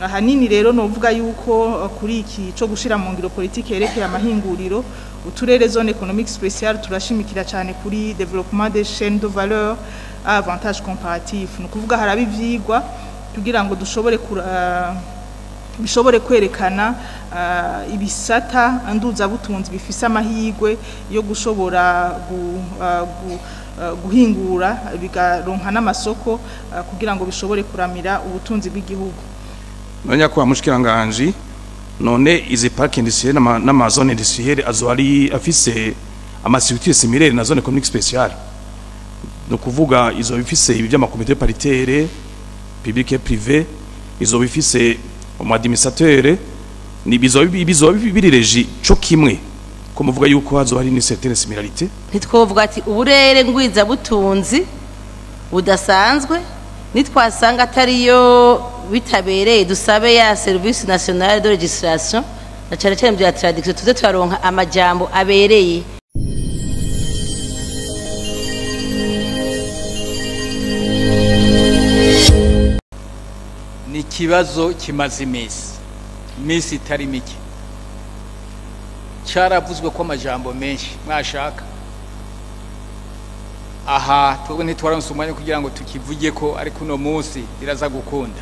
Ahanini rero novuga yuko kuri iki co gushira mu ngiro politike yerekeye amahinguriro, uturere zone économique spéciale turashimikira cyane kuri développement des chaînes de valeur à avantage comparatif. Ni ukuvuga haraba ivyigwa kugira ngo dushobore bishobore kwerekana ibisata nduzabutunzi bifise amahirwe yo gushobora guhingura bigaronka n'amasoko kugira ngo bishobore kuramira ubutunzi bw'igihugu. Nyakubahwa mushikiranganji, none izi parc industrielle n'ama zone industrielle azo ari afise ama structure similaire na zone économique spéciale, no kuvuga izo bifise ibi by'ama comité paritaire public et privé, izo bifise umu administrateur, ni bizo biri régi co kimwe, ko muvuga yuko hazo hari ni certaine similarité? Ntitwovuga ati uburere ngwiza butunzi budasanzwe, nitwasanga atariyo bitabereye dusabe ya service nationale de législation na cyane cyane bya traduction, tuze turaronka amajambo abereye. Ni ikibazo kimaze iminsi itari mike, cyaravuzwe ko amajambo menshi mwashaka. Aha twebwe ntitwaronse umwanya kugira ngo tukivuge ko, ariko uno munsi biraza gukunda.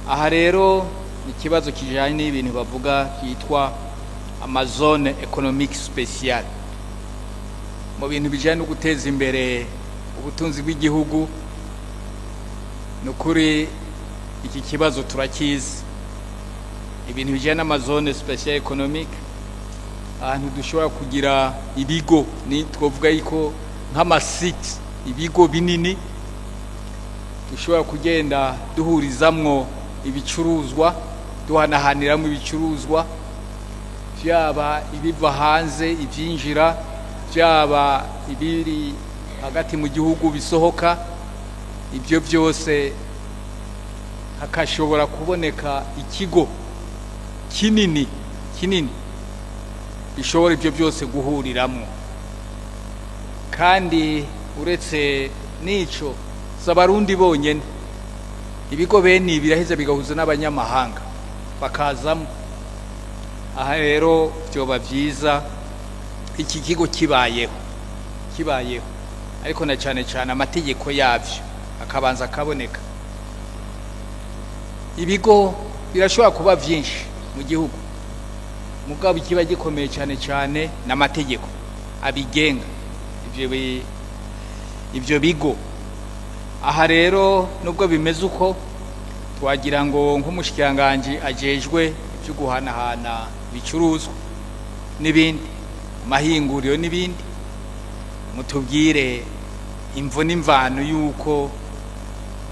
Aha rero ni ikibazo kijanye n'ibintu bavuga byitwa amazone économique spéciale mu bintu bijanye no guteza imbere ubutunzi bw'igihugu. Ni ukuri iki kibazo turakizi, ibintu bijanye n'amazone spéciale économique, ahantu dushobora kugira ibigo, ni twovuga yuko nk'amasite, ibigo binini dushobora kugenda duhurizamwo ibicuruzwa, duhanahaniramwo ibicuruzwa, byaba ibiva hanze ibyinjira, byaba ibiri hagati mu gihugu bisohoka, ibyo byose hakashobora kuboneka ikigo kinini kinini bishobora ibyo byose guhuriramo. Kandi uretse n'ico, z'abarundi bonyene, ibigo bene biraheza bigahuza n'abanyamahanga bakazamo. Aha rero byoba byiza iki kigo kibayeho, ariko na cyane cyane amategeko yavyo akabanza akaboneka. Ibigo birashobora kuba byinshi mu gihugu, mugabo ikiba gikomeye cyane cyane n'amategeko abigenga ibyo bigo. Aha rero nubwo bimeze uko, twagira ngo nk'umushikiranganji ajejwe ibyo guhanahana ibicuruzwa n'ibindi, amahinguriro n'ibindi, mutubwire imvo n'imvano yuko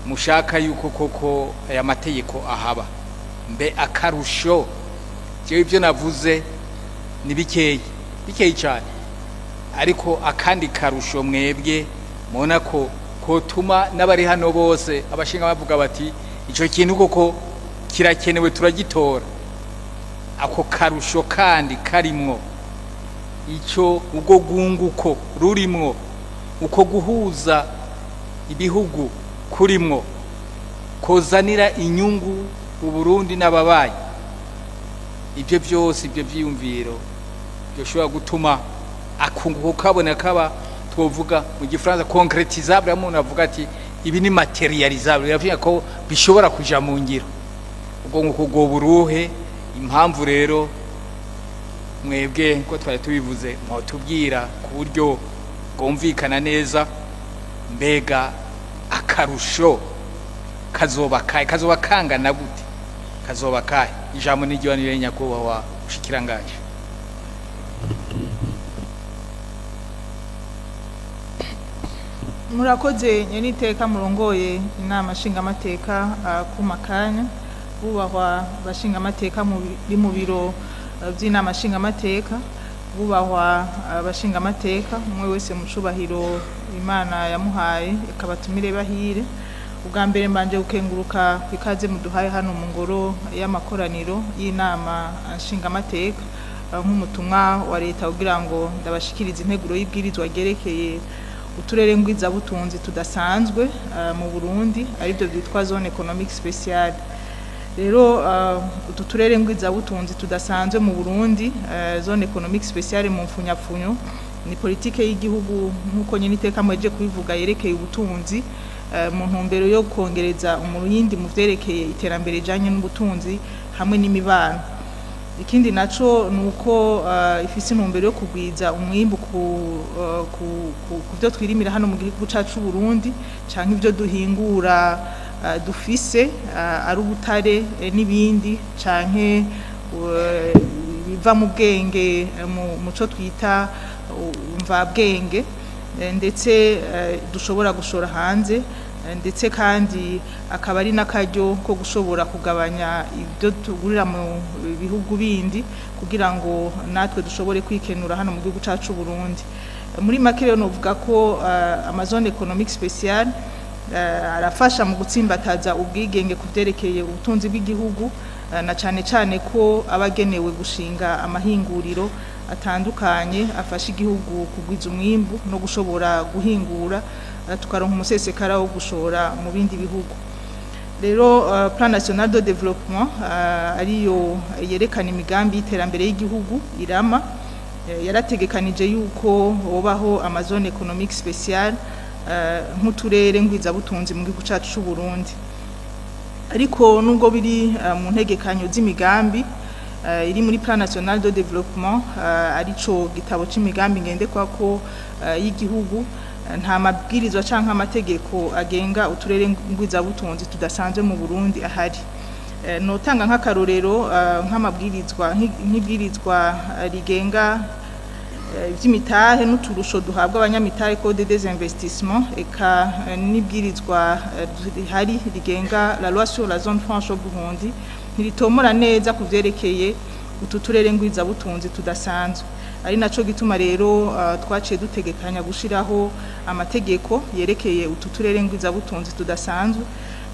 mushaka yuko koko aya mategeko ahaba. Mbe akarusho, jewe ibyo navuze ni bikeyi bikeyi cyane, ariko akandi karusho mwebwe mubona ko kotuma n'abari hano bose abashinga bavuga bati ico kintu koko kirakenewe turagitora. Ako karusho kandi karimwo ico ubwo gunguko rurimwo, uko guhuza ibihugu kurimwo, kozanira inyungu Uburundi n'ababaye. Ibyo byose ibyo byiyumviro byoshobora gutuma akunguko kabona kaba twovuga mu gifaransa concrétisable, umuntu avuga ati ibi ni materialisable, yavuga ko bishobora kuja mu ngiro. Ubwo nguko ubwo buruhe impamvu rero mwebwe ko twari tubivuze mwotubwira ku buryo bwumvikana neza, mbega akarusho kazoba kahe, kazoba kangana gute, kazoba kahe? Ijambo ni ryo nyakubahwa mushikiranganji. Murakoze nyeniteka murongoye inama nshingamateka ku makanya, bubahwa bashingamateka muri mu biro by'inama nshingamateka, bubahwa abashingamateka umwe wese mu cubahiro Imana yamuhaye ikabatumire bahire. Ubwa mbere mbanje gukenguruka ikaze muduhaye hano mu ngoro y'amakoraniro y'inama nshingamateka nk'umutumwa wa leta kugira ngo ndabashikirize integuro y'ibwirizwa ryerekeye uturere ngwizabutunzi tudasanzwe mu Burundi, aribyo byitwa zone économique spéciale. Rero utu turere ngwizabutunzi tudasanzwe mu Burundi, zone économique spéciale mu mfunyapfunyo, ni politike y'igihugu, nk'uko nyine iteka mweje kubivuga, yerekeye ubutunzi mu ntumbero yo kongereza umurindi mu vyerekeye iterambere rijanye n'ubutunzi hamwe n'imibano. Ikindi naco nuko ifise intumbero yo kugwiza umwimbu ku byo twirimira hano mu gihugu cacu Burundi, canke ibyo duhingura dufise, ari ubutare n'ibindi, canke biva mu bwenge, mu muco twita mvabwenge, ndetse dushobora gushora hanze, ndetse kandi akaba ari n'akaryo ko gushobora kugabanya ibyo tugurira mu bihugu bindi, kugira ngo natwe dushobore kwikenura hano mu gihugu cacu Burundi. Muri make rero novuga ko amazone économique spéciale arafasha mu gutsimbataza ubwigenge ku vyerekeye ubutunzi bw'igihugu, na cane cane ko aba agenewe gushinga amahinguriro atandukanye afasha igihugu kugwiza umwimbu no gushobora guhingura, tukaronka umusesekara wo gushora mu bindi bihugu. Rero Plan national de développement, ariyo yerekana imigambi y'iterambere y'igihugu irama, yarategekanije yuko hobaho amazone économique spéciale nk'uturere ngwizabutunzi mu gihugu cacu c'u Burundi. Ariko nubwo biri mu ntegekanyo z'imigambi iri muri Plan national de développement, arico gitabo c'imigambi ngendekwako y'igihugu, nta mabwirizwa canke amategeko agenga uturere ngwizabutunzi tudasanzwe mu Burundi ahari. Notanga nk'akarorero nk'amabwirizwa, nk'ibwirizwa rigenga ivy'imitahe n'uturusho duhabwa abanyamitahe, Code des investissements, eka n'ibwirizwa rihari rigenga la loi sur la zone franche au Burundi, ntiritomora neza ku vyerekeye utu turere ngwizabutunzi tudasanzwe. Ari naco gituma rero twaciye dutegekanya gushiraho amategeko yerekeye utu turere ngwizabutunzi tudasanzwe,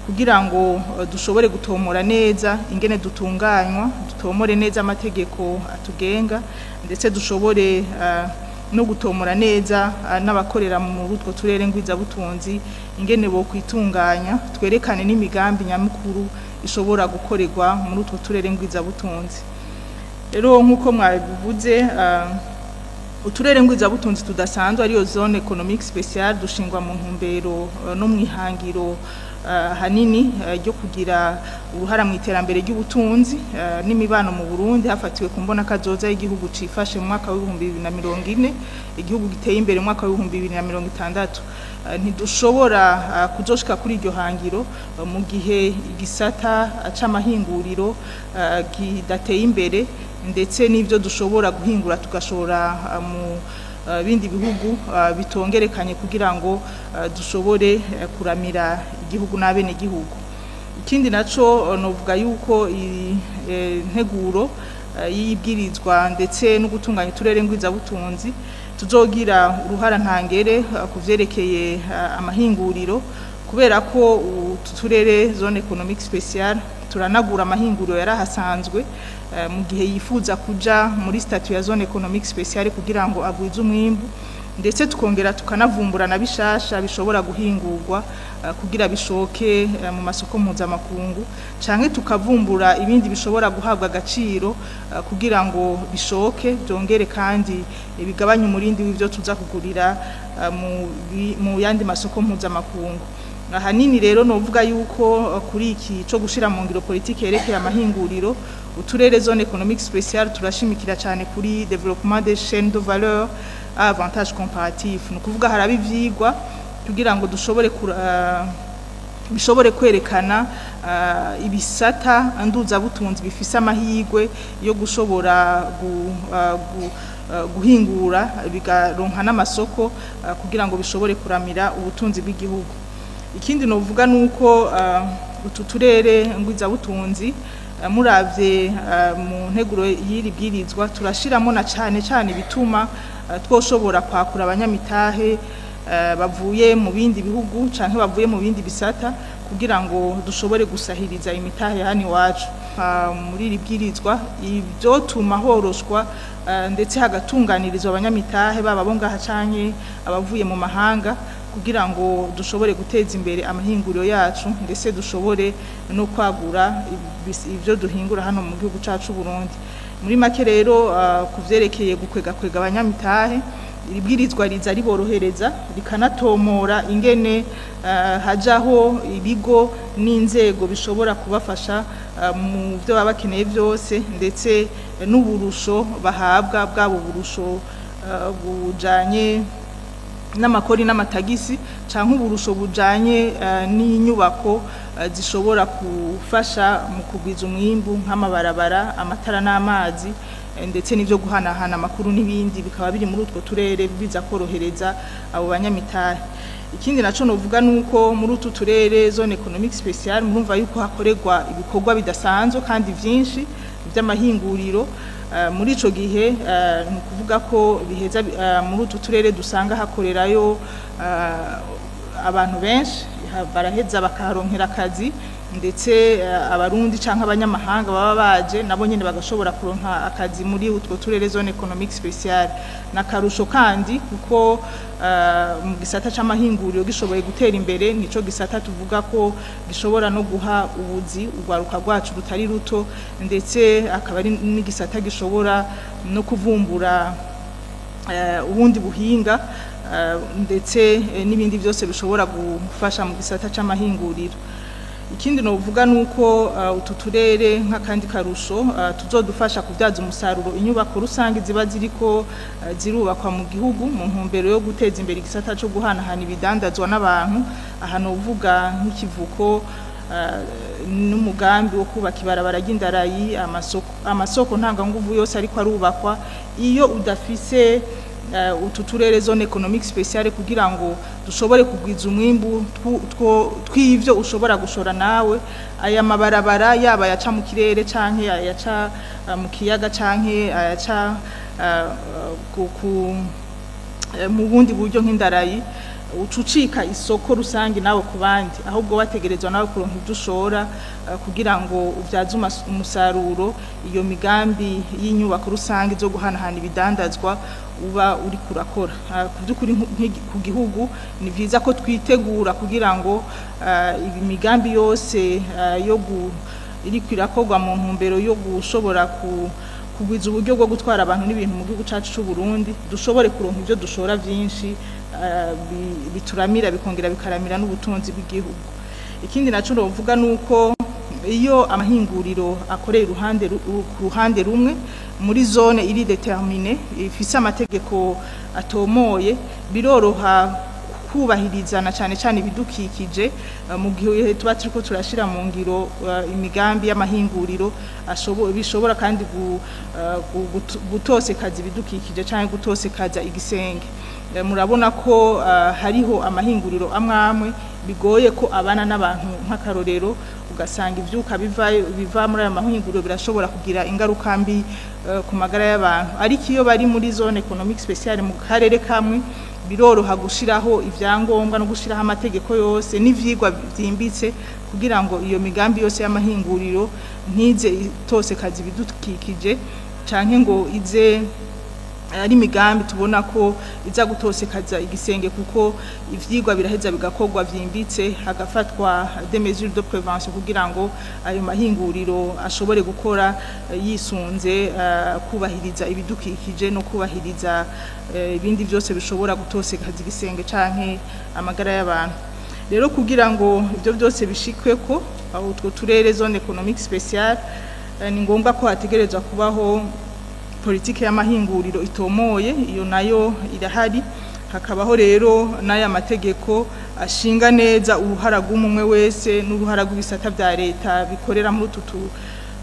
kugira ngo dushobore gutomora neza ingene dutunganywa, dutomore neza amategeko atugenga, ndetse dushobore no gutomora neza n'abakorera mu utwo turere ngwizabutunzi ingene bo kwitunganya, twerekane n'imigambi nyamukuru ishobora gukorerwa muri utwo turere ngwizabutunzi. Rero nk'uko mwabivuze, uturere ngwizabutunzi tudasanzwe, ariyo zone économique spéciale, dushingwa mu ntumbero no mwihangiro hanini ryo kugira uruhara mu iterambere ry'ubutunzi n'imibano mu Burundi, hafatiwe ku mbona kazoza y'igihugu cifashe mu mwaka wa 2040, igihugu giteye imbere mu mwaka wa 2060. Ntidushobora kuzoshika kuri iryo hangiro mu gihe igisata c'amahinguriro kidateye imbere, ndetse n'ivyo dushobora guhingura tugashora mu bindi bihugu bitongerekanye, kugira ngo dushobore kuramira igihugu n'abene gihugu. Ikindi naco, novuga yuko nteguro y'ibwirizwa ndetse no gutunganya uturere ngwizabutunzi tuzogira uruhara ntangere ku vyerekeye amahinguriro, kubera ko utu turere zone économique spéciale turanagura amahinguriro yarahasanzwe mu gihe yifuza kuja muri statut ya zone économique spéciale kugira ngo agwize umwimbu, ndetse tukongera tukanavumbura na bishasha bishobora guhingurwa kugira bishoke mu masoko mpuzamakungu, canke tukavumbura ibindi bishobora guhabwa agaciro kugira ngo bishoke, byongere kandi bigabanye umurindi w'ivyo tuza kugurira mu yandi masoko mpuzamakungu. Ahanini rero novuga yuko kuri iki co gushira mu ngiro politike yerekeye amahinguriro, uturere zone économique spéciale turashimikira cyane kuri développement des chaînes de valeur à avantage comparatif. Ni ukuvuga haraba ivyigwa kugira ngo dushobore bishobore kwerekana ibisata nduzabutunzi bifise amahirwe yo gushobora guhingura bigaronka n'amasoko, kugira ngo bishobore kuramira ubutunzi bw'igihugu. Ikindi novuga nuko utu turere ngwizabutunzi, muravye mu nteguro y'iri bwirizwa, turashiramo na cane cane bituma twoshobora kwakura abanyamitahe bavuye mu bindi bihugu canke bavuye mu bindi bisata, kugira ngo dushobore gusahiriza imitahe hano iwacu. Muri iri bwirizwa ivyotuma horoshwa ndetse hagatunganirizwa abanyamitahe, baba bo ngaha canke abavuye mu mahanga, kugira ngo dushobore guteza imbere amahinguriro yacu, ndetse dushobore no kwagura ibyo duhingura hano mu gihugu cacu Burundi. Muri make rero, kuvyerekeye gukwega kwega abanyamitahe, ibwirizwa riza riborohereza, rikanatomora ingene hajaho ibigo n'inzego bishobora kubafasha mu byo baba bakeneye byose, ndetse n'uburusho bahabwa, bwabo burusho bujanye n'amakori n'amatagisi, canke uburusho bujanye n'inyubako zishobora gufasha mu kugwiza umwimbu, nk'amabarabara, amatara n'amazi, ndetse n'ivyo guhanahana amakuru n'ibindi, bikaba biri muri utwo turere, biza korohereza abo banyamitahe. Ikindi naco novuga nuko muri utu turere zone économique spéciale, murumva yuko hakorerwa ibikorwa bidasanzwe kandi vyinshi vy'amahinguriro. Muri ico gihe ni ukuvuga ko biheza muri utu turere dusanga hakorerayo abantu benshi, baraheza bakaharonkera akazi, ndetse Abarundi canke abanyamahanga baba baje nabo nyene bagashobora kuronka akazi muri utwo turere zone économique spéciale. Nakarusho kandi kuko mu gisata c'amahinguriro gishoboye gutera imbere, nico gisata tuvuga ko gishobora no guha ubuzi urwaruka rwacu rutari ruto, ndetse akaba ari n'igisata gishobora no kuvumbura ubundi buhinga, ndetse n'ibindi byose bishobora gufasha mu gisata c'amahinguriro. Ikindi novuga nuko utu turere, nk'akandi karusho, tuzodufasha kubyaza umusaruro inyubako rusange ziba ziriko zirubakwa mu gihugu mu ntumbero yo guteza imbere igisata cyo guhanahana ibidandazwa n'abantu. Aha novuga nk'ikivuko n'umugambi wo kubaka ibarabara ry'indarayi, amasoko ntanganguvu yose ariko arubakwa. Iyo udafise utu turere zone économique spéciale kugira ngo dushobore kugwiza umwimbu tw'ivyo ushobora gushora nawe, aya mabarabara, yaba yaca mu kirere canke ayaca mu kiyaga canke ayaca mu bundi buryo nk'indarayi, ucucika isoko rusange nawe ku bandi, ahubwo wategerezwa nawe kuronka ibyo ushora kugira ngo ubyaze umusaruro iyo migambi y'inyubako rusange zo guhanahana ibidandazwa uba uri kurakora. Ku by'ukuri, ku gihugu ni byiza ko twitegura kugira ngo iyi migambi yose yo iriko irakorwa mu ntumbero yo gushobora kugwiza uburyo bwo gutwara abantu n'ibintu mu gihugu cacu c'u Burundi, dushobore kuronka ibyo dushora vyinshi bituramira, bikongera bikaramira n'ubutunzi bw'igihugu. Ikindi naco novuga nuko iyo amahinguriro akoreye iruhande ku ruhande rumwe muri zone iri déterminée, ifise amategeko atomoye, biroroha kubahiriza na cane cane ibidukikije mu gihe tuba turiko turashira mu ngiro imigambi y'amahinguriro bishobora kandi gutosekaza ibidukikije canke gutosekaza igisenge. Murabona ko hariho amahinguriro amwe amwe bigoye ko abana n'abantu, nk'akarorero ugasanga ivyuka biva muri aya mahinguriro birashobora kugira ingaruka mbi ku magara y'abantu. Ariko iyo bari muri zone économique spéciale, mu karere kamwe, biroroha gushiraho ivyangombwa no gushiraho amategeko yose n'ivyigwa vyimbitse kugira ngo iyo migambi yose y'amahinguriro ntize itosekaza ibidukikije, canke ngo ize ari imigambi tubona ko iza gutosekaza igisenge, kuko ivyigwa biraheza bigakorwa vyimbitse, hagafatwa des mesures de prévention kugira ngo ayo mahinguriro ashobore gukora yisunze kubahiriza ibidukikije no kubahiriza ibindi byose bishobora gutosekaza igisenge canke amagara y'abantu. Rero kugira ngo ibyo byose bishikweko, aho utwo turere zone économique spéciale, ni ngombwa ko hategerezwa kubaho politike y'amahinguriro itomoye. Iyo nayo irahari. Hakabaho rero n'aya mategeko ashinga neza uruhara rw'umwe wese n'uruhara rw'ibisata bya leta bikorera muri utu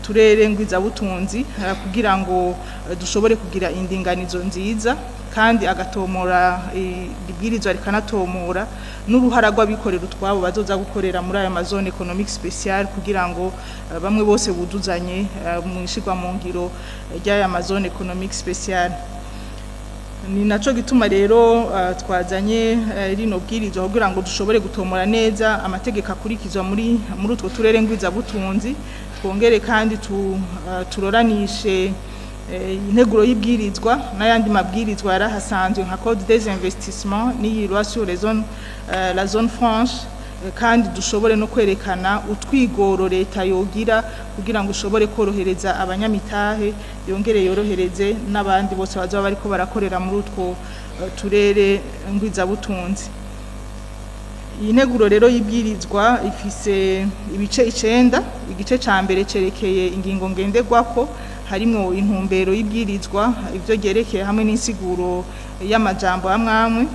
turere ngwizabutunzi, kugira ngo dushobore kugira indinganizo nziza, kandi agatomora, ibwirizwa rikanatomora n'uruhara rw'abikorera utwabo bazoza gukorera muri aya mazone économique spéciale, kugira ngo bamwe bose buduzanye mu ishirwa mu ngiro ry'aya mazone économique spéciale. Ni naco gituma rero twazanye rino bwirizwa, kugira ngo dushobore gutomora neza amategeko akurikizwa muri utwo turere ngwizabutunzi, twongere kandi turoranishe Integuro y'ibwirizwa n'ayandi mabwirizwa yarahasanzwe nka Code des investissements n'iyi loi sur les zones, la zone franche, kandi dushobore no kwerekana utwigoro leta yogira kugira ngo ushobore korohereza abanyamitahe, yongere yorohereze n'abandi bose bazoba bariko barakorera muri utwo turere ngwizabutunzi. Iyi nteguro rero y'ibwirizwa ifise ibice 9. Igice ca mbere cerekeye ingingo ngenderwako, harimwo intumbero y'ibwirizwa, ivyo ryerekeye hamwe n'insiguro y'amajambo amwamwe.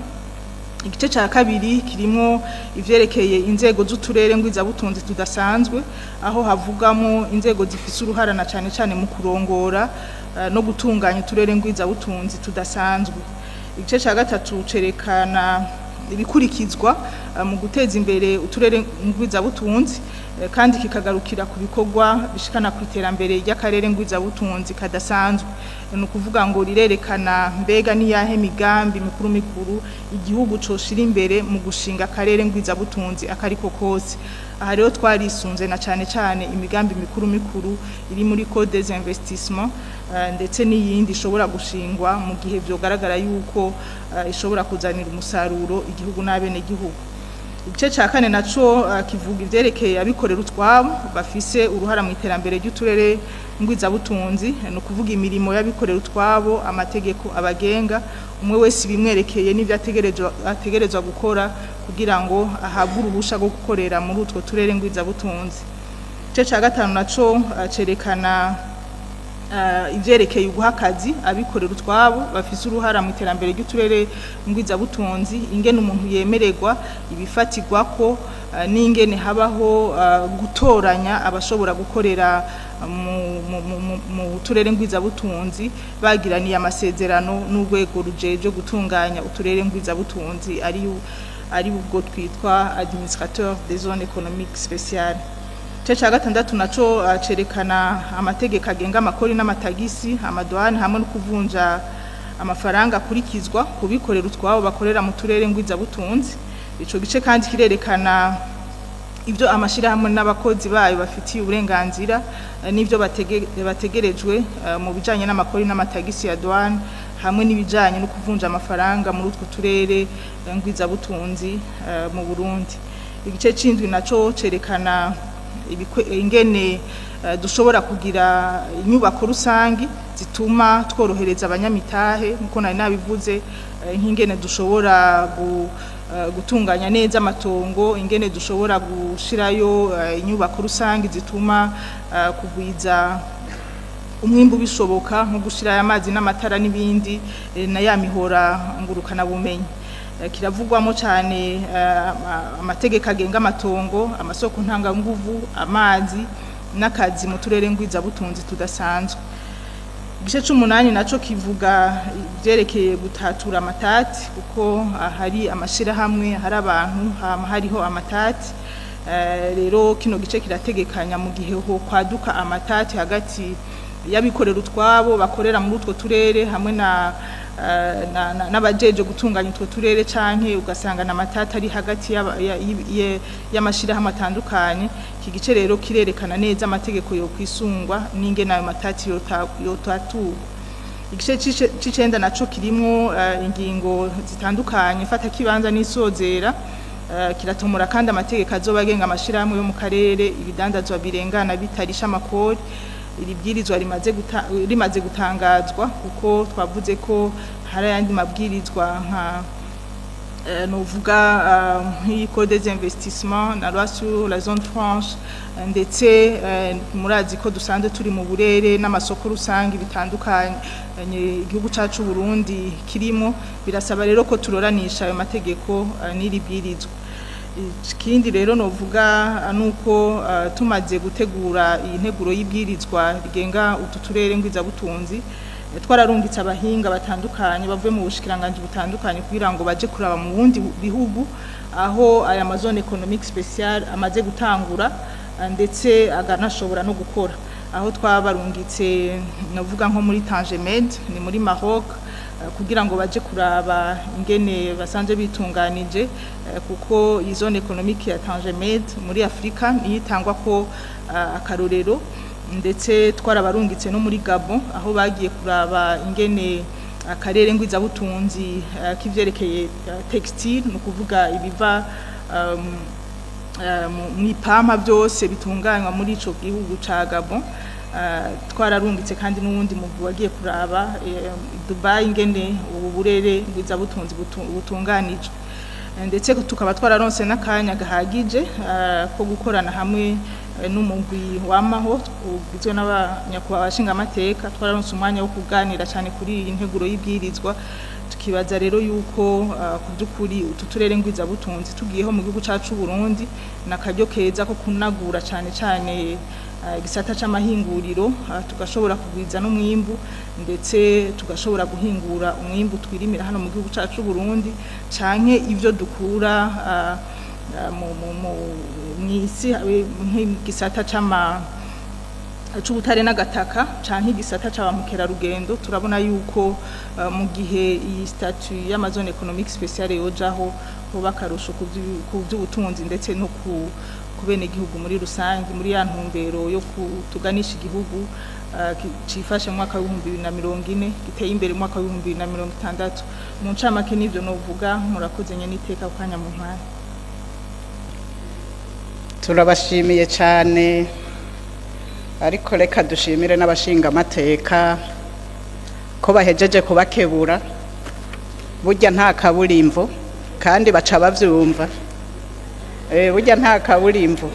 Igice ca kabiri kirimwo ivyerekeye inzego z'uturere ngwizabutunzi tudasanzwe, aho havugamo inzego zifise uruhara na cane cane mu kurongora no gutunganya uturere ngwizabutunzi tudasanzwe. Igice ca gatatu cerekana ibikurikizwa mu guteza imbere uturere ngwizabutunzi, kandi kikagarukira ku bikorwa bishikana ku iterambere ry'akarere ngwizabutunzi kadasanzwe. Ni ukuvuga ngo rirerekana mbega niyahe migambi mikuru mikuru igihugu coshira imbere mu gushinga akarere ngwizabutunzi akariko kose. Aha rero twarisunze na cane cane imigambi mikuru mikuru iri muri Code des investissements, ndetse n'iyindi ishobora gushingwa mu gihe vyogaragara yuko ishobora kuzanira umusaruro igihugu n'abenegihugu. Igice ca kane naco kivuga ivyerekeye abikorera utwabo bafise uruhara mu iterambere ry'uturere ngwizabutunzi, ni ukuvuga imirimo y'abikorera utwabo, amategeko abagenga, umwe wese bimwerekeye n'ivyo ategerezwa gukora kugira ngo ahabwe uruhusha rwo gukorera muri utwo turere ngwizabutunzi. Igice ca gatanu naco cerekana ivyerekeye uguha akazi abikorera utwabo bafise uruhara mu iterambere ry'uturere ngwizabutunzi, ingene umuntu yemererwa, ibifatirwako, n'ingene habaho gutoranya abashobora gukorera mu turere ngwizabutunzi bagiraniye amasezerano n'urwego rujeje gutunganya uturere ngwizabutunzi, ari ubwo twitwa administrateur des zones économiques spéciales. Igice ca gatandatu naco cerekana amategeko agenga amakori n'amatagisi, amadouane hamwe no kuvunja amafaranga akurikizwa kubikorera utwabo bakorera mu turere ngwizabutunzi. Ico gice kandi kirerekana ibyo amashirahamwe n'abakozi bayo bafitiye uburenganzira, n'ibyo bategerejwe mu bijanye n'amakori n'amatagisi ya douane hamwe n'ibijanye no kuvunja amafaranga muri utwo turere ngwizabutunzi mu Burundi. Igice c'indwi naco cerekana ingene dushobora kugira inyubako rusangi zituma tworohereza abanyamitahe, nkuko nari nabivuze, nk'ingene dushobora gutunganya neza amatongo, ingene dushobora gushirayo inyubako rusangi zituma kugwiza umwimbu bishoboka, nko gushirayo amazi n'amatara n'ibindi, na ya mihora ngurukana bumenyi. Kiravugwamo cyane amategeko agenga amatongo, amasoko ntanganguvu, amazi n'akazi mu turere ngwizabutunzi tudasanzwe. Igice c'umunani naco kivuga ivyerekeye gutatura amatati, kuko hari amashirahamwe, hari abantu, hama hariho amatati. Rero kino gice kirategekanya mu gihe ho kwaduka amatati hagati y'abikorera utwabo bakorera muri utwo turere hamwe na n'abajeje gutunganya utwo turere, canke ugasanga n'amatati ari hagati y'amashirahamwe atandukanye. Iki gice rero kirerekana neza amategeko yo kwisungwa n'ingene ayo matati yotaturwa. Igice c'icenda naco kirimwo ingingo zitandukanye fata kibanza n'isozera. Kiratomora kandi amategeko azoba agenga amashirahamwe yo mu karere, ibidandazwa birengana bitarisha amakori. Iri bwirizwa rimaze gutangazwa, kuko twavuze ko hari ayandi mabwirizwa nka novuga nk'iyi Code des investissements na loi sur la zone franche, ndetse murazi ko dusanzwe turi mu burere n'amasoko rusange bitandukanye igihugu cacu Burundi kirimo. Birasaba rero ko turoranisha ayo mategeko n'iri bwirizwa. Ikindi rero novuga nuko tumaze gutegura iyi nteguro y'ibwirizwa rigenga utu turere ngwizabutunzi, twararungitse abahinga batandukanye bavuye mu bushikiranganji butandukanye kugira ngo baje kuraba mu bundi bihugu aho aya mazone économique spéciale amaze gutangura, ndetse aganashobora no gukora. Aho twabarungitse novuga nko muri Tanger Med, ni muri Maroc, kugira ngo baje kuraba ingene basanzwe bitunganije, kuko iyi zone économique ya Tanger Med muri Afrika niyo itangwa ko akarorero. Ndetse twarabarungitse no muri Gabon, aho bagiye kuraba ingene akarere ngwizabutunzi k'ivyerekeye textile, ni ukuvuga ibiva mw'ipampa byose bitunganywa muri ico gihugu ca Gabon. Twararungitse kandi n'uwundi mugwi wagiye kuraba Dubai ingene ubu burere ngwizabutunzi butunganijwe. Ndetse tukaba twararonse n'akanya gahagije ko gukorana hamwe n'umugwi wamaho ugizwe n'abanyakubahwa bashingamateka. Twararonse umwanya wo kuganira cyane kuri iyi nteguro y'ibwirizwa, tukibaza rero yuko ku by'ukuri utu turere ngwizabutunzi tugiyeho mu gihugu cacu Burundi n'akaryo keza ko kunagura cyane cyane igisata c'amahinguriro, tugashobora kugwiza n'umwimbu, ndetse tugashobora guhingura umwimbu twirimira hano mu gihugu cacu Burundi canke ivyo dukura mw'isi, nk'igisata c'ubutare n'agataka canke igisata c'aba mukerarugendo. Turabona yuko mu gihe iyi statut y'amazone économique spéciale yojaho, hoba akarusho ku vy'ubutunzi ndetse no ku bene gihugu muri rusange, muri ya ntumbero yo kutuganisha igihugu cifashe mu mwaka wa 2040, giteye imbere mu mwaka wa 2060. Mu ncamake n'ivyo novuga. Murakoze nyene iteka kanya mu mpande. Turabashimiye cyane, ariko reka dushimire n'abashingamateka ko bahejeje kubakebura. Burya nta kaburimbo kandi baca bavyumva. Burya nta kaburimbo,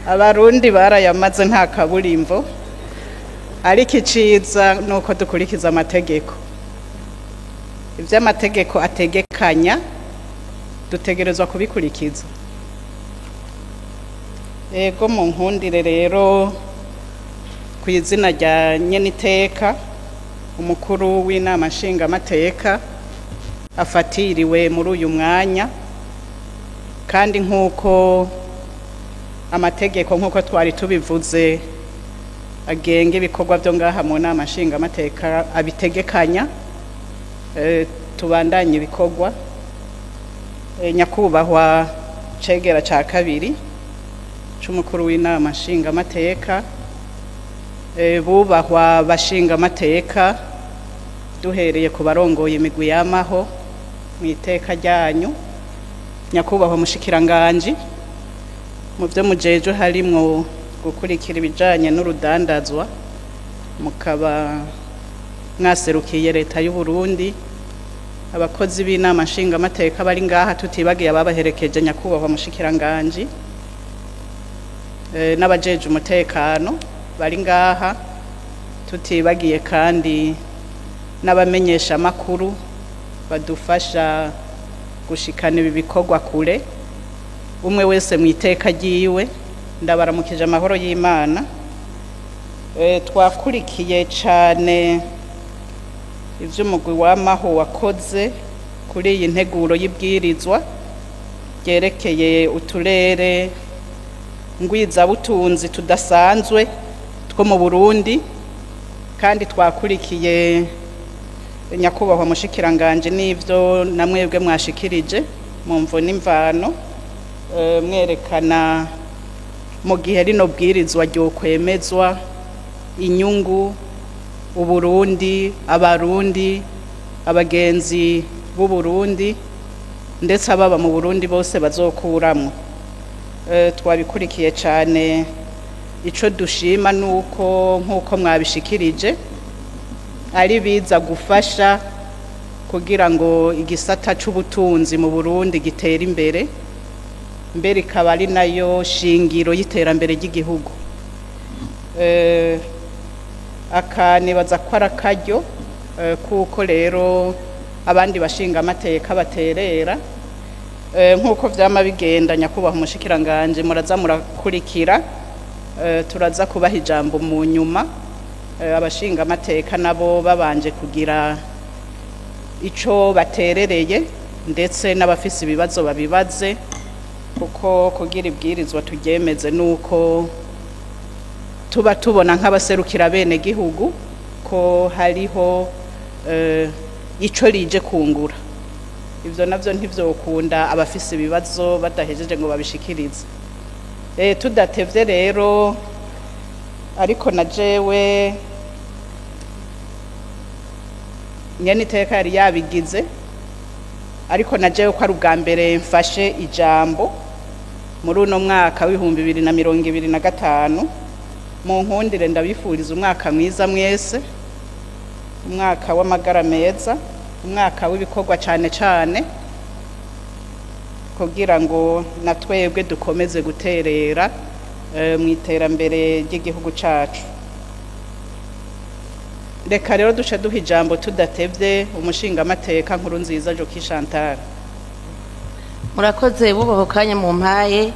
Abarundi barayamaze, nta kaburimbo. Ariko iciza nuko dukurikiza amategeko, ivyo amategeko ategekanya dutegerezwa kubikurikiza. Ego, mu nkundire rero, ku izina rya nyeniteka umukuru w'inama nshingamateka afatiriwe muri uyu mwanya, kandi nk'uko amategeko, nk'uko twari tubivuze, agenga ibikorwa byo ngaha mu nama nshingamateka abitegekanya, tubandanye ibikorwa. Nyakubahwa cegera ca kabiri c'umukuru w'inama nshingamateka, bubahwa bashingamateka, duhereye ku barongoye imigwi yamaho mu iteka ryanyu, nyakubahwa mushikiranganji mu byo mujejwe harimwo gukurikira ibijanye n'urudandazwa, mukaba mwaserukiye leta y'u Burundi, abakozi b'inama nshingamateka bari ngaha, tutibagiye ababaherekeje, nyakubahwa mushikiranganji, n'abajeje umutekano bari ngaha, tutibagiye kandi n'abamenyesha amakuru badufasha gushikana ibi bikorwa kure, umwe wese mu iteka ryiwe, ndabaramukije amahoro y'Imana. Twakurikiye cyane ivy'umugwi w'amaho wakoze kuri iyi nteguro y'ibwirizwa ryerekeye uturere ngwizabutunzi tudasanzwe two mu Burundi, kandi twakurikiye, nyakubahwa mushikiranganje, n'ivyo namwebwe mwashikirije mu mvo n'imvano, mwerekana mu gihe rino bwirizwa ryokwemezwa inyungu Uburundi, Abarundi, abagenzi b'u Burundi, ndetse ababa mu Burundi bose bazokuramwo. Twabikurikiye cyane. Ico dushima nuko, nkuko mwabishikirije, ari biza gufasha kugira ngo igisata c'ubutunzi mu Burundi gitere imbere, mbere ikaba ari nayo shingiro y'iterambere ry'igihugu. Akanibaza ko ari akaryo kuko rero abandi bashinga amateka baterera. Nk'uko vyama bigenda, nyakubahwa umushikiranganje, muraza murakurikira, turaza kubaha ijambo mu nyuma, abashinga amateka nabo babanje kugira ico baterereye, ndetse n'abafise ibibazo babibaze, kuko kugira ibwirizwa turyemeze nuko tuba tubona nk'abaserukira bene gihugu ko hariho ico rije kungura. Ivyo navyo ntivyokunda abafise ibibazo badahejeje ngo babishikirize. Tudatevye rero, Ariko na jewe nyene iteka yari yabigize, ariko na jewe ko ari ubwa mbere mfashe ijambo muri uno mwaka w'2025, mu nkundire ndabifuriza umwaka mwiza mwese, umwaka w'amagara meza, umwaka w'ibikorwa cane cane, kugira ngo na twebwe dukomeze guterera mu iterambere ry'igihugu cacu. Reka rero duce duha ijambo tudatevye umushingamateka Nkurunziza Joki Chantal. Murakoze bubaho kanya mu mpaye.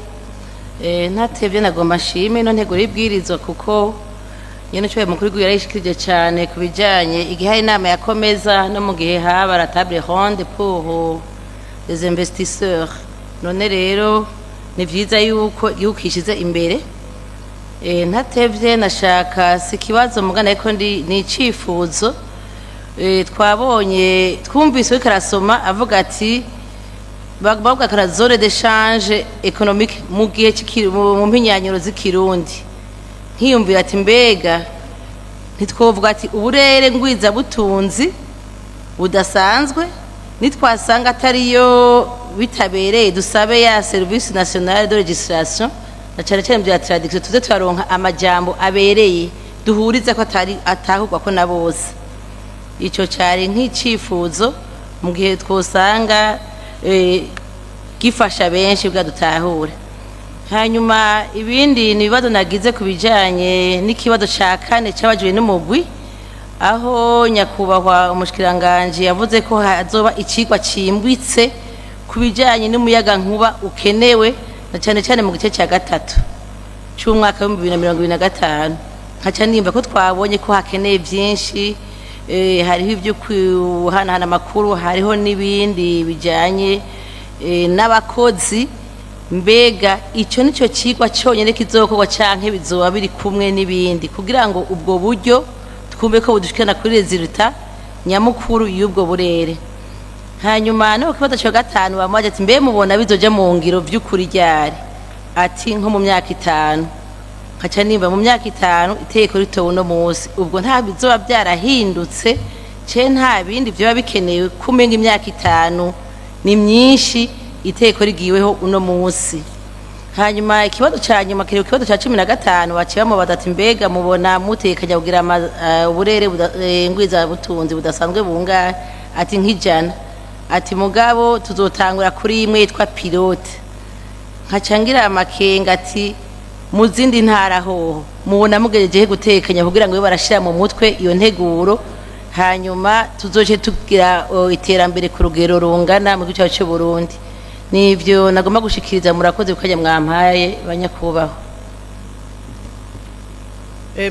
Ntatevye nagomba nshime no ntegura ibwirizwa, kuko nyene cyo mukuru w'igihugu yarayishikirije cyane ku bijanye igihe hari inama yakomeza no mu gihe haba la table ronde pour les investisseurs. None rero ni vyiza yuko igihugu kishize imbere. Ntatevye nashaka si kibazo mugana, ariko ndi ni icifuzo. Twabonye twumvise uriko arasoma avuga ati bavuga ko zone d'échange économique mu gihe mu mpinyanyuro z'ikirundi, nkiyumvira ati mbega ntitwovuga ati uburere ngwiza butunzi budasanzwe, nitwasanga atariyo bitabereye dusabe ya service nationale de registration na cyane cyane bya traduction, tuze turaronka amajambo abereye duhuriza ko atari atahurwa ko na bose. Ico cari nk'icifuzo mu gihe twosanga gifasha benshi bwa dutahure. Hanyuma ibindi ni ibibazo nagize ku bijanye n'ikibazo ca kane cabajwe n'umugwi, aho nyakubahwa umushikiranganje yavuze ko hazoba icigwa cimbitse ku bijanye n'umuyaga nkuba ukenewe na cyane cyane mu gice cya gatatu c'umwaka w'2025. Nkaca nimba ko twabonye ko hakeneye byinshi, hariho ibyo kuhanahana amakuru, hariho n'ibindi bijanye n'abakozi. Mbega icyo nicyo cigwa cyonyine kizokorwa canke bizoba biri kumwe n'ibindi, kugira ngo ubwo buryo twumve ko budushikana kuri résultat nyamukuru y'ubwo burere? Hanyuma no ku kibazo cya gatanu bamubaje ati mbe mubona bizoja mu ngiro vy'ukuri ryari? Ati nko mu myaka 5. Nkaca nimba mu myaka 5 iteko ritowe uno munsi, ubwo nta bizoba byarahindutse ce nta bindi vyoba bikenewe? Kumenga imyaka 5 ni myinshi iteko rigiweho uno munsi. Hanyuma ikibazo ca nyuma kiri ikibazo ca 15, baciye bamubaza ati mbega mubona mutekanya kugira uburere ngwiza butunzi budasanzwe bungahe? Ati nk'ijana, ati mugabo tuzotangura kuri imwe yitwa pilote. Nkacangira amakenga ati mu zindi ntara hoho mubona mugejeje gutekanya kugira ngo barashira mu mutwe iyo nteguro, hanyuma tuzoce tugira iterambere ku rugero rungana mu gihugu cyacu cy'u Burundi? Nivyo nagomba gushikiriza. Murakoze kukanya mwampaye, banyakubaho.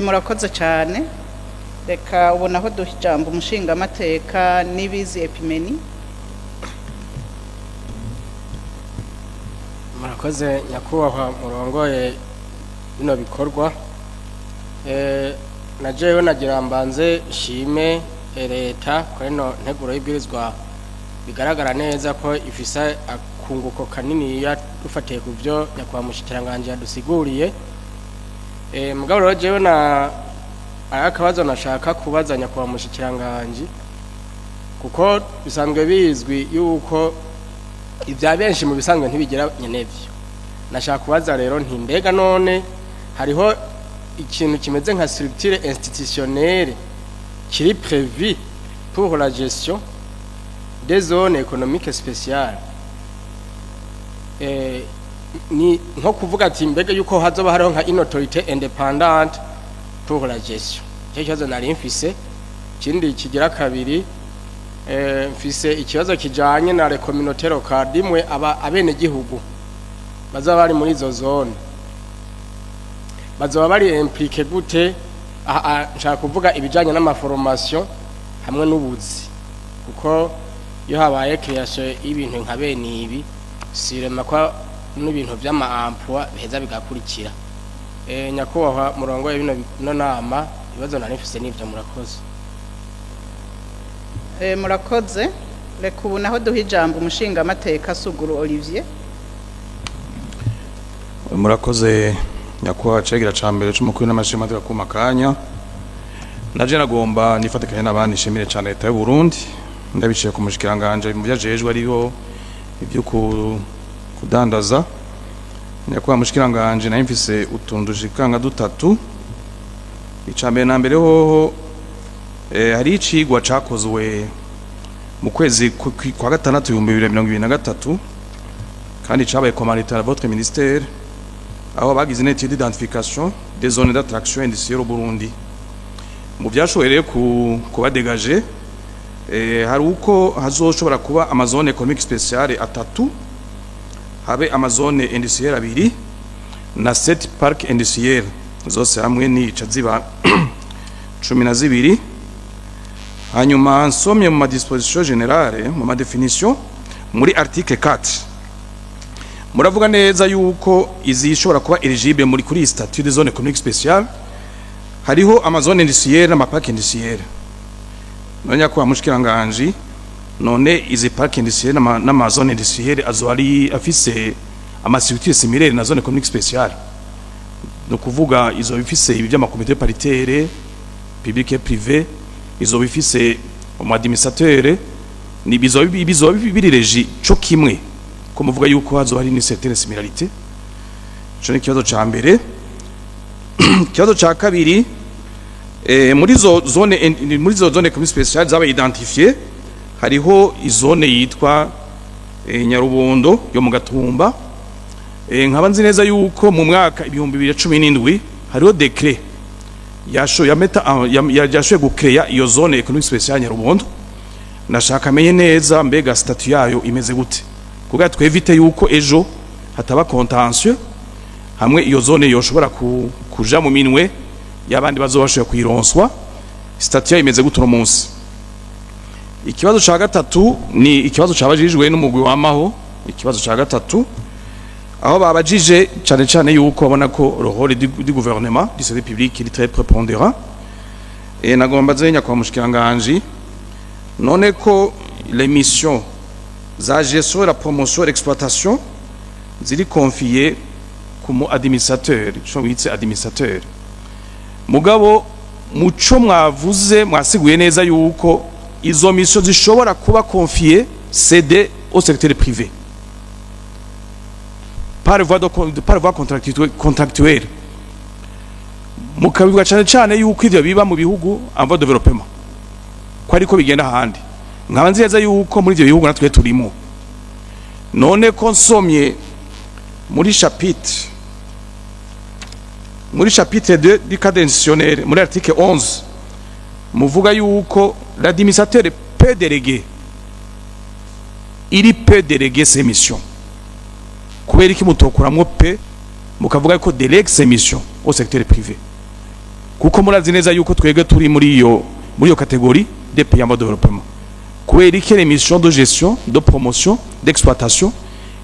Murakoze cyane. Reka ubona aho duha ijambo umushingamateka Nibizi Epimeni. Murakoze nyakubahwa murongoye bino bikorwa. Na jewe nagira mbanze shime leta kuri no nteguro y'ibwirizwa, bigaragara neza ko ifise akunguko kanini dufatiye ku byo nyakubahwa mushikiranganje yadusiguriye. Mugabo rero jewe na aya akabazo nashaka kubaza nyakubahwa mushikiranganje, kuko bisanzwe bizwi yuko ibya benshi mu bisanzwe ntibigira nyenevyo. Nashaka kubaza rero nti mbega none hariho ikintu kimeze nka structure institutionnelle kiri prévu pour la gestion des zones économiques spéciales? Ni nko kuvuga ati mbega yuko hazoba hariho nka une autorité indépendante pour la gestion? Icyo kibazo nari mfise. Ikindi kigira kabiri, mfise ikibazo kijanye na les communautés locales, dimwe aba abene gihugu bazaba bari muri izo zone bazoba bari impliqué gute? Aha nshaka kuvuga ibijanye n'ama formation hamwe n'ubuzi, kuko iyo habaye création y'ibintu nka bene ibi, sirema ko n'ibintu vy'ama emploi biheza bigakurikira. Nyakubahwa murongoye bino no nama, ibibazo nari mfise n'ivyo. Murakoze. Murakoze. Reka ubu naho duha ijambo umushingamateka Suguru Olivier. Murakoze. Nyakubahwa cegera ca mbere c'umukuru n'amashimateka kuma kanya, naje nagomba nifatikanye n'abandi nshimire cane leta y'u Burundi, ndabiciye ku mushikiranganje mu vyajejwe ariho ivyo kudandaza. Nyakubahwa mushikiranganje, nari mfise utuntu dushikanga dutatu. Ica mbere na mbere hoho, hari icigwa cakozwe mu kwezi kwa gatandatu 2023, kandi cabaye commandité à votre ministère, aho bagize une étude d'identification des zones d'attraction industrielle au Burundi. Mu vyashoboye rero kuba dégagé, hari uko hazoshobora kuba amazone économique spéciale atatu, habe amazone industrielle abiri na sept parcs industriels, zose hamwe nica ziba 12. Hanyuma nsomye mu madisposition générale, mu madéfinition, muri article 4 muravuga neza yuko izishobora kuba éligible muri kuri iyi statut de zone économique spéciale hariho amazone industrielle n'amaparc industrielle. None nyakubahwa mushikiranganji, none izi parc industrielle n'amazone industrielle azo ari afise amastructure similaire na zone économique spéciale? No kuvuga izo bifise ibi by'amakomite paritaire public et privé, izo bifise umu administrateur, ni bizo biri régi co kimwe, ko muvuga yuko hazo hari ni certaine similarité? Ico ni ikibazo ca mbere. Ikibazo ca kabiri, muri zo zone économique spéciale zaba identifié, hariho izone yitwa Nyarubondo yo mu Gatumba. Nkaba nzi neza yuko mu mwaka 2017 hariho décret yasho yameta yashoye gucréa iyo zone économique spéciale Nyarubondo. Nashaka amenye neza mbega statut yayo imeze gute, kugira twévite yuko ejo hataba contentieux hamwe iyo zone yoshobora kuja mu minwe y'abandi bazobashoboye kuyironswa. Statut yayo imeze gute uno munsi? Ikibazo ca gatatu ni ikibazo cabajijwe n'umugwi wamaho. Ikibazo ca gatatu, aho babajije cane cane yuko babona ko le rôle du gouvernement, du service public, est très prépondérant. Et nagomba nze nyakubahwa mushikiranganji, none ko les missions za gestion, la promotion et l'exploitation ziri confiées ku mu administrateur, ico witse administrateur, mugabo muco mwavuze mwasiguye neza yuko izo mission zishobora kuba confiées, cédées au secteur privé par voie contractuelle, mukabivuga cyane cyane yuko ivyo biba mu bihugu en voie de développement, ko ariko bigenda ahandi. Nkaba nzi neza yuko muri ivyo bihugu natwe turimo. None ko nsomye muri chapitre 2 du cadre institutionnel, muri article 11, muvuga yuko l'administrateur peut déléguer, il peut déléguer ses missions, kubera iki mutokuramwo peut, mukavuga ko délègue ses missions au secteur privé? Kuko murazi neza yuko twebwe turi muri iyo catégorie des pays en voie de développement. Kubera iki les missions de gestion, de promotion, d'exploitation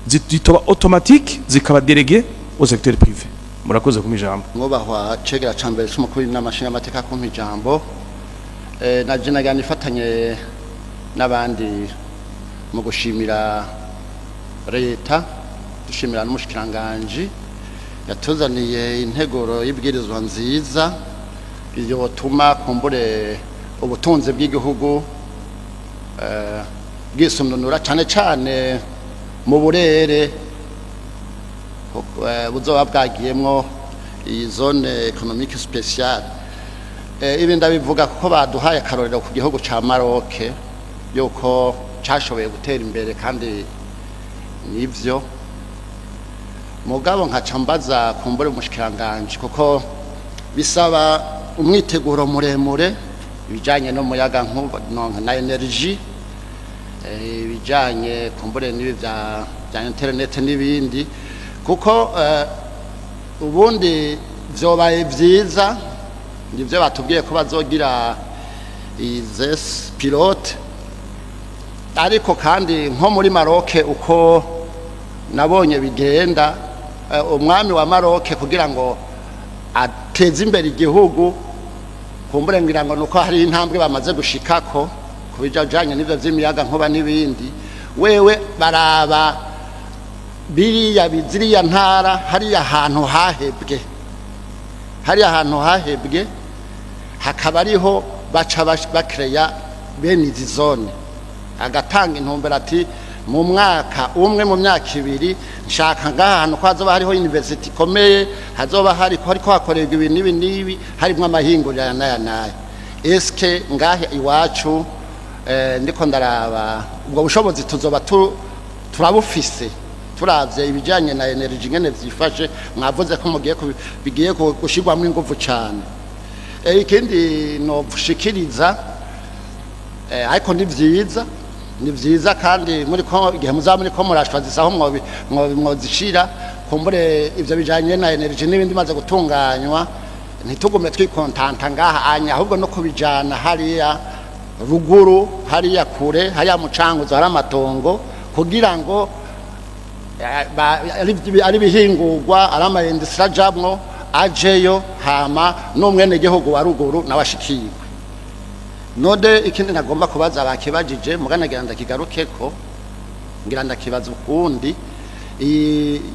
zitoba automatique, zikaba déléguées au secteur privé? Murakoze kumpa ijambo. Mwubahwa cegera ca mbere c'umukuru w'inama nshingamateka kumpa ijambo, naje nagira nifatanye n'abandi mu gushimira leta, dushimira n'umushikiranganji yatuzaniye integuro y'ibwirizwa nziza yotuma kumbure ubutunzi bw'igihugu bwisununura, cane cane mu burere buzoba bwagiyemwo iyi zone économique spéciale. Ibi ndabivuga kuko baduhaye akarorero ku gihugu ca Maroc, yuko cashoboye gutera imbere, kandi nivyo. Mugabo nkaca mbaza kumbure umushikiranganji, kuko bisaba umwiteguro muremure, ibijanye n'umuyaga nkuba na énergie, ibijanye kumbure n'ibi bya internet n'ibindi, kuko ubundi vyobaye vyiza, nivyo batubwiye ko bazogira izes pilote, ariko kandi nko muri Maroc uko nabonye bigenda, umwami wa Maroc kugira ngo ateze imbere igihugu, kumbure ngira ngo nuko hari intambwe bamaze gushikako ku bijanye n'ivyo vy'imiyaga nkuba n'ibindi, wewe baraba biriya biziriya ntara hariya hantu hahebwe. Hari ahantu hahebwe hakaba ariho baca bakereya bene izi zone, agatanga intumbero ati mu mwaka umwe, mu myaka 2 nshaka ngaha hantu ko hazoba hariho university ikomeye, hazoba hari ko hariko hakorerwa ibi n'ibi n'ibi, harimwo amahinguriro aya n'aya n'aya. Eske ngahe iwacu ndiko ndaraba ubwo bushobozi tuzoba turabufise? Turavye ibijanye na energy ngene vyifashe, mwavuze ko mugiye bigiye gushirwamwo inguvu cane. Ikindi no vushikiriza, ariko ni vyiza, ni vyiza kandi muri ko igihe muzaba muri ko murashwazisa aho mwozishira, kumbure ivyo bijanye na energy n'ibindi maze gutunganywa, ntitugume twikontanta ngaha anya, ahubwo no kubijana hariya ruguru, hariya kure, hariya mucanguzo hari amatongo, kugira ngo ari bihingurwa, ari ama industrie ajamwo ajeyo, hama n'umwene gihugu wa ruguru nawashikirwe. Node ikindi nagomba kubaza, bakibajije mugana ngira ndakigarukeko, ngira ndakibaza ukundi.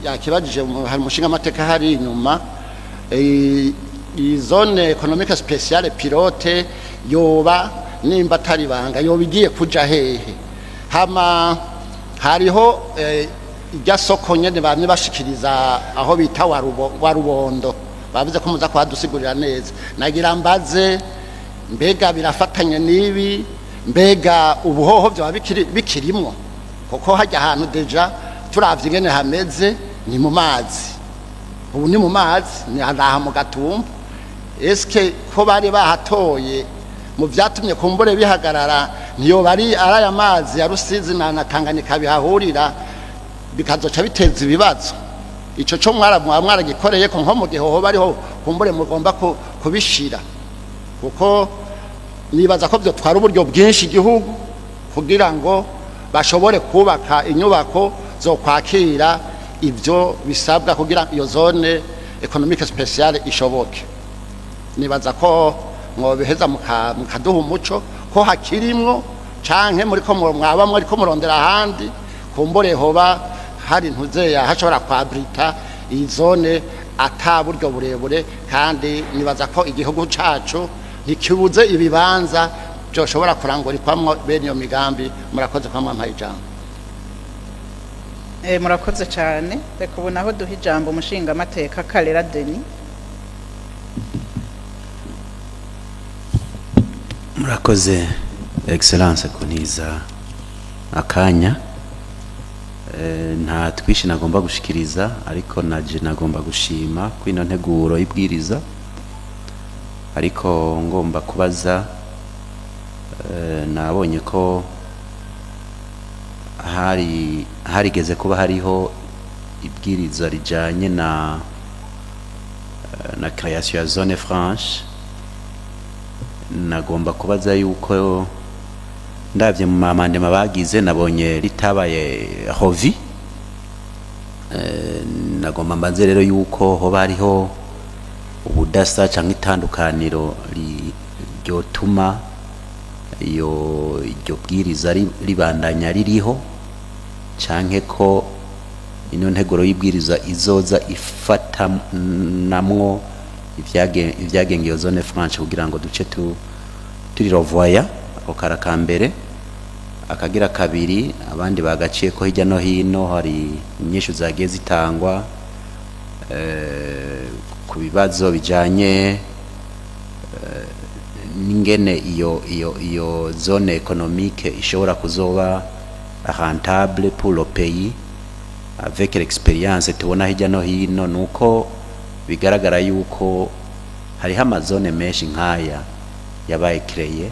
Yakibajije hari umushinga amateka hari inyuma, iyi zone économique spéciale pilote yoba, nimba atari banga, yoba igiye kuja hehe? Hama hariho irya soko nyene bamwe bashikiriza aho bita wa Rubondo, bavuze ko muza kuhadusigurira neza. Nagira mbaze, mbega birafatanye n'ibi? Mbega ubuhoho vyoba bikirimwo? Kuko hajya ahantu déjà turavye ingene hameze, ni mu mazi, ubu ni mu mazi, ni aha mu Gatumba. Eske ko bari bahatoye mu vyatumye kumbure bihagarara, niyo bari ari aya mazi ya Rusizi na Tanganyika bihahurira, bikazoca biteza ibibazo? Ico co mwaragikoreye ko nko mu gihe hoho bariho kumbure mugomba kubishira? Kuko nibaza ko vyotwara uburyo bwinshi igihugu kugira ngo bashobore kubaka inyubako zo kwakira ivyo bisabwa kugira iyo zone économique spéciale ishoboke. Nibaza ko mwobiheza mukaduha umuco ko hakirimwo, canke muri ko mwaba muri ko murondera ahandi kumbure hoba hari ntuzeya hashobora kwabrita iyi zone ata buryo burebure. Kandi nibaza ko igihugu cacu ntikibuze ibibanza byoshobora kurangurikwamwo bene iyo migambi. Murakoze kwa mwampaye ijambo. Murakoze cyane. Reka ubu naho duha ijambo umushingamateka Karera Denis. Murakoze, Excellence, kuniza akanya. Nta twishi nagomba gushikiriza, ariko naje nagomba gushima kwino nteguro y'ibwiriza, ariko ngomba kubaza. Nabonye ko hari harigeze kuba hariho ibwiriza rijanye na création ya zone franche. Nagomba kubaza yuko ndavye mu mamandema bagize, nabonye ritabaye revu. Nagomba mbanze rero yuko hoba hariho ubudasa canke itandukaniro ryotuma iyo iryo bwiriza ribandanya ririho, canke ko ino nteguro y'ibwiriza izoza ifata namwo ivyagenga iyo zone franche kugira ngo duce turirovoya. Ako kara ka mbere. Akagira kabiri, abandi bagaciye ko hirya no hino, hari inyishu zagiye zitangwa ku bibazo bijanye n'ingene iyo zone économique ishobora kuzoba rentable pour le pays. Avec l'expérience tubona hirya no hino, nuko bigaragara yuko hariho amazone menshi nk'aya yabaye créé,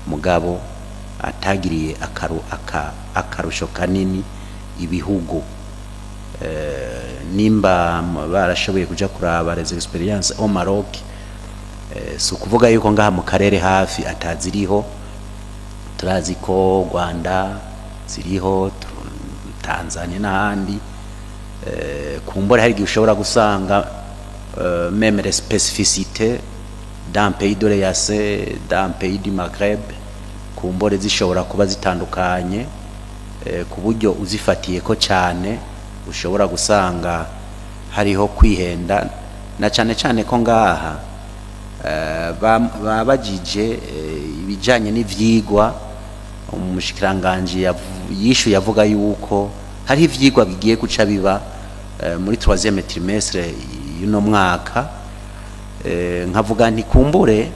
mugabo atagiriye akarusho kanini ibihugu. Nimba barashoboye kuja kuraba les expériences au Maroc, si ukuvuga yuko ngaha mu karere hafi ataziriho. Turazi ko Rwanda ziriho, Tanzania n'ahandi. Kumbura hari igihe ushobora gusanga même les spécificités d'un pays de l'EAC, d'un pays du Maghreb, kumbure zishobora kuba zitandukanye, ku buryo uzifatiye ko cyane ushobora gusanga hariho kwihenda. Na cane cane ko ngaha babajije ibijanye n'ivyigwa, umushikiranganji yishuye avuga yuko hariho ivyigwa bigiye guca biba muri troisième trimestre y'uno mwaka. Nkavuga nti kumbure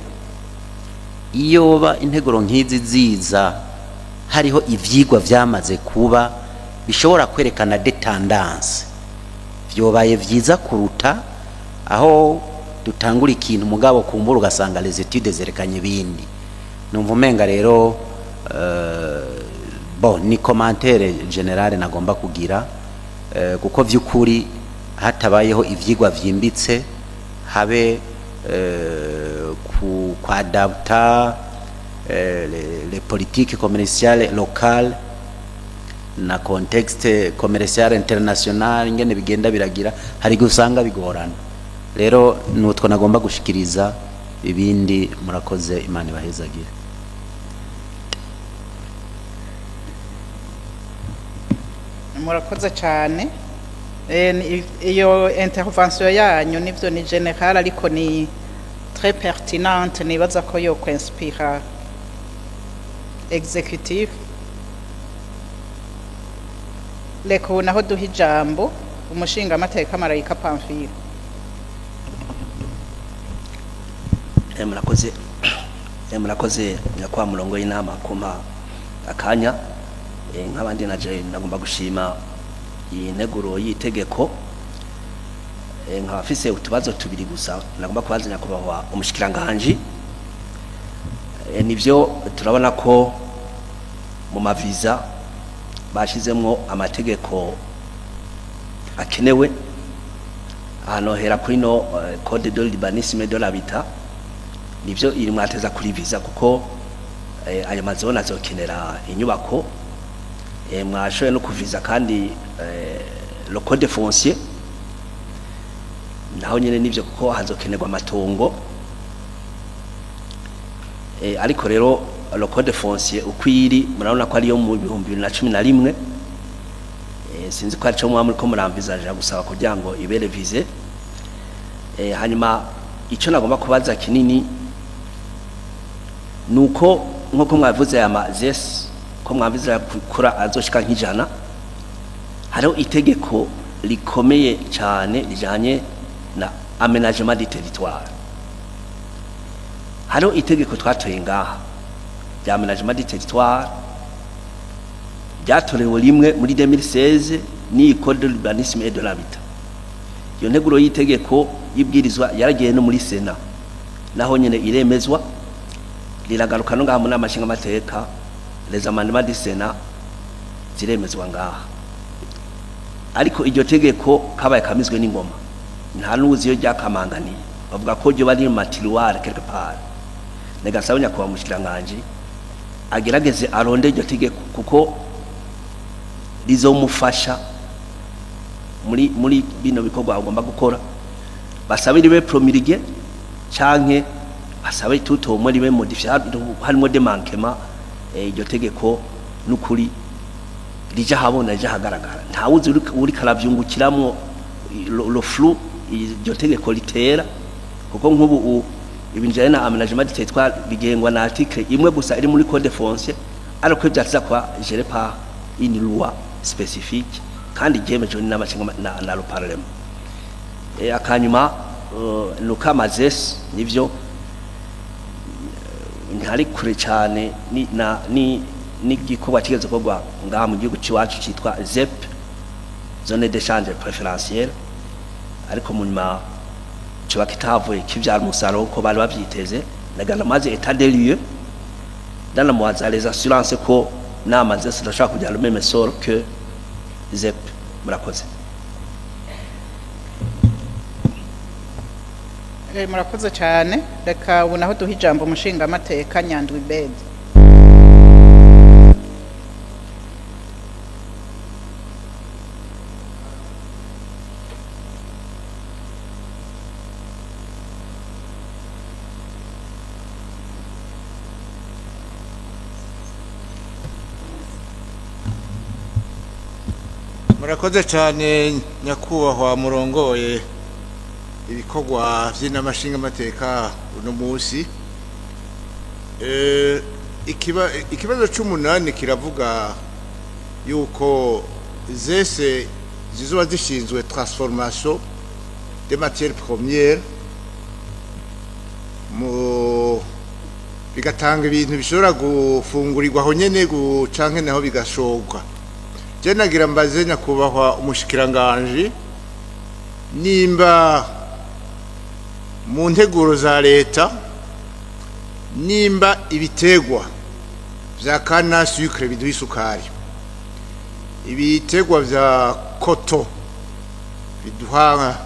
iyo ba integuro nk'izi ziza hariho ivyigwa vyamaze kuba bishobora kwerekana des tendances, vyobaye vyiza kuruta aho dutangura ikintu mugabo kumbura ugasanga les études zerekanye ibindi. Numva umenga rero bon, ni commentaire générale nagomba kugira, kuko vy'ukuri hatabayeho ivyigwa vyimbitse habe ku kwadapta les politiques commerciales locales na contexte commercial international ingene bigenda biragira, hari gusanga bigorana. Rero nutwo nagomba gushikiriza, ibindi murakoze, Imana ibahezagire. Murakoze cyane. Iyo intervention yanyu nivyo ni général, ariko ni très pertinente. Nibaza ko yo kwinspira exécutif. Reka ubu naho duha ijambo umushingamateka Marayika Pamphile. Murakoze. Murakoze nyakwa murongo y'inama kumpa akanya. Nk'abandi naje nagomba gushima iyi nteguro y'itegeko. Nkaba mfise utubazo tubiri gusa nagomba kubaza nyakubahwa umushikiranganji. Nivyo turabona ko mu maviza bashizemwo amategeko akenewe, ahantu hera kuri no code de l'urbanisme, de l'habitat. Nivyo iri mwateza kuri visa, kuko ayo mazone azokenera inyubako. Mwashoboye no kuviza kandi le code foncier, naho nyene nivyo, kuko hazokenerwa amatongo. Ariko rero le code foncier uko iri murabona ko ariyo mu 2011. Sinzi ko arico muba muriko muramvizaje gusaba kugira ngo ibe révisée. Hanyuma ico nagomba kubaza kinini nuko nkuko mwavuze aya ma ZES ko mwavuze gukora azoshika nk'ijana, hariho itegeko rikomeye cyane rijanye na aménagement du territoire. Hariho itegeko twatoye ngaha rya aménagement du territoire, ryatorewe rimwe muri 2016 ni code de l'urbanisme et de l'habitat. Iyo nteguro y'itegeko y'ibwirizwa yaragiye no muri Sena, naho nyene iremezwa, riragaruka no ngaha mu nama nshingamateka, les amendements du Sénat ziremezwa ngaha. Ariko iryo tegeko kabaye kamizwe n'ingoma, nta n'uzi iyo ryakamanganiye, bavuga ko ryo bari mu ma tiroirs quelque part. Negasaba nyakubahwa mushikiranganji agerageze aronde iryo tegeko, kuko rizomufasha muri bino bikorwa agomba gukora. Basabe ribe promulgué canke basabe tutomwe ribe modifié, harimo des manquements. Iryo tegeko n'ukuri rija habona, rija hagaragara, ntawuzi uri karavyungukiramwo le flou iryo tegeko ritera, kuko nk'ubu ibinjanye na aménagement du territoire bigengwa na article imwe gusa iri muri code foncier, ariko vyatiza kwa géré par une loi spécifique kandi ryemejwe n'amashinga na le parlement. Akanyuma nuko ama ZES nivyo ntari kure cyane ni na ni n'igikorwa kigeze gukorwa ngaha mu gihugu c'iwacu citwa ZEP, zone d'échange préférentielle, ariko mu nyuma kiba kitavuye kivyara umusaruro ko bari bavyiteze. Nagana maze état des lieux, ndanamubaza les assurances ko n'ama ZES adashobora kugira le même sort que ZEP. Murakoze. Murakoze cyane. Reka ubu naho duha ijambo umushingamateka Nyandwi Bede. Murakoze cyane nyakubahwa murongoye Ibikorwa vy'inama nshingamateka uno munsi, ikibazo c'umunani kiravuga yuko ZES zizoba zishinzwe transformation des matières premières mu bigatanga ibintu bishobora gufungurirwa aho nyene canke naho bigashorwa. Je nagira mbaze nyakubahwa umushikiranganji nimba mu nteguro za leta, nimba ibitegwa vya canne à sucre biduha isukari, ibitegwa vya coton biduha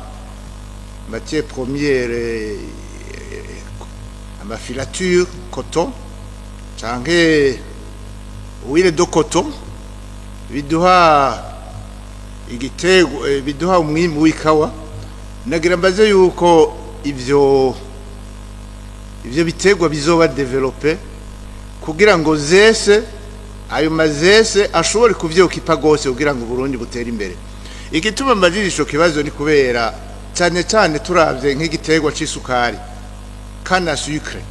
matière première, amafilature coton canke huile de coton, biduha igitego, biduha umwimbu w'ikawa, nagira mbaze yuko ivyo bitegwa bizoba développé kugira ngo ZES, ayo ma ZES ashobore kuvyokipa gose kugira ngo Burundi butere imbere. Igituma mbajije ico kibazo ni kubera cyane cyane turavye nk'igitegwa c'isukari, canne à sucre,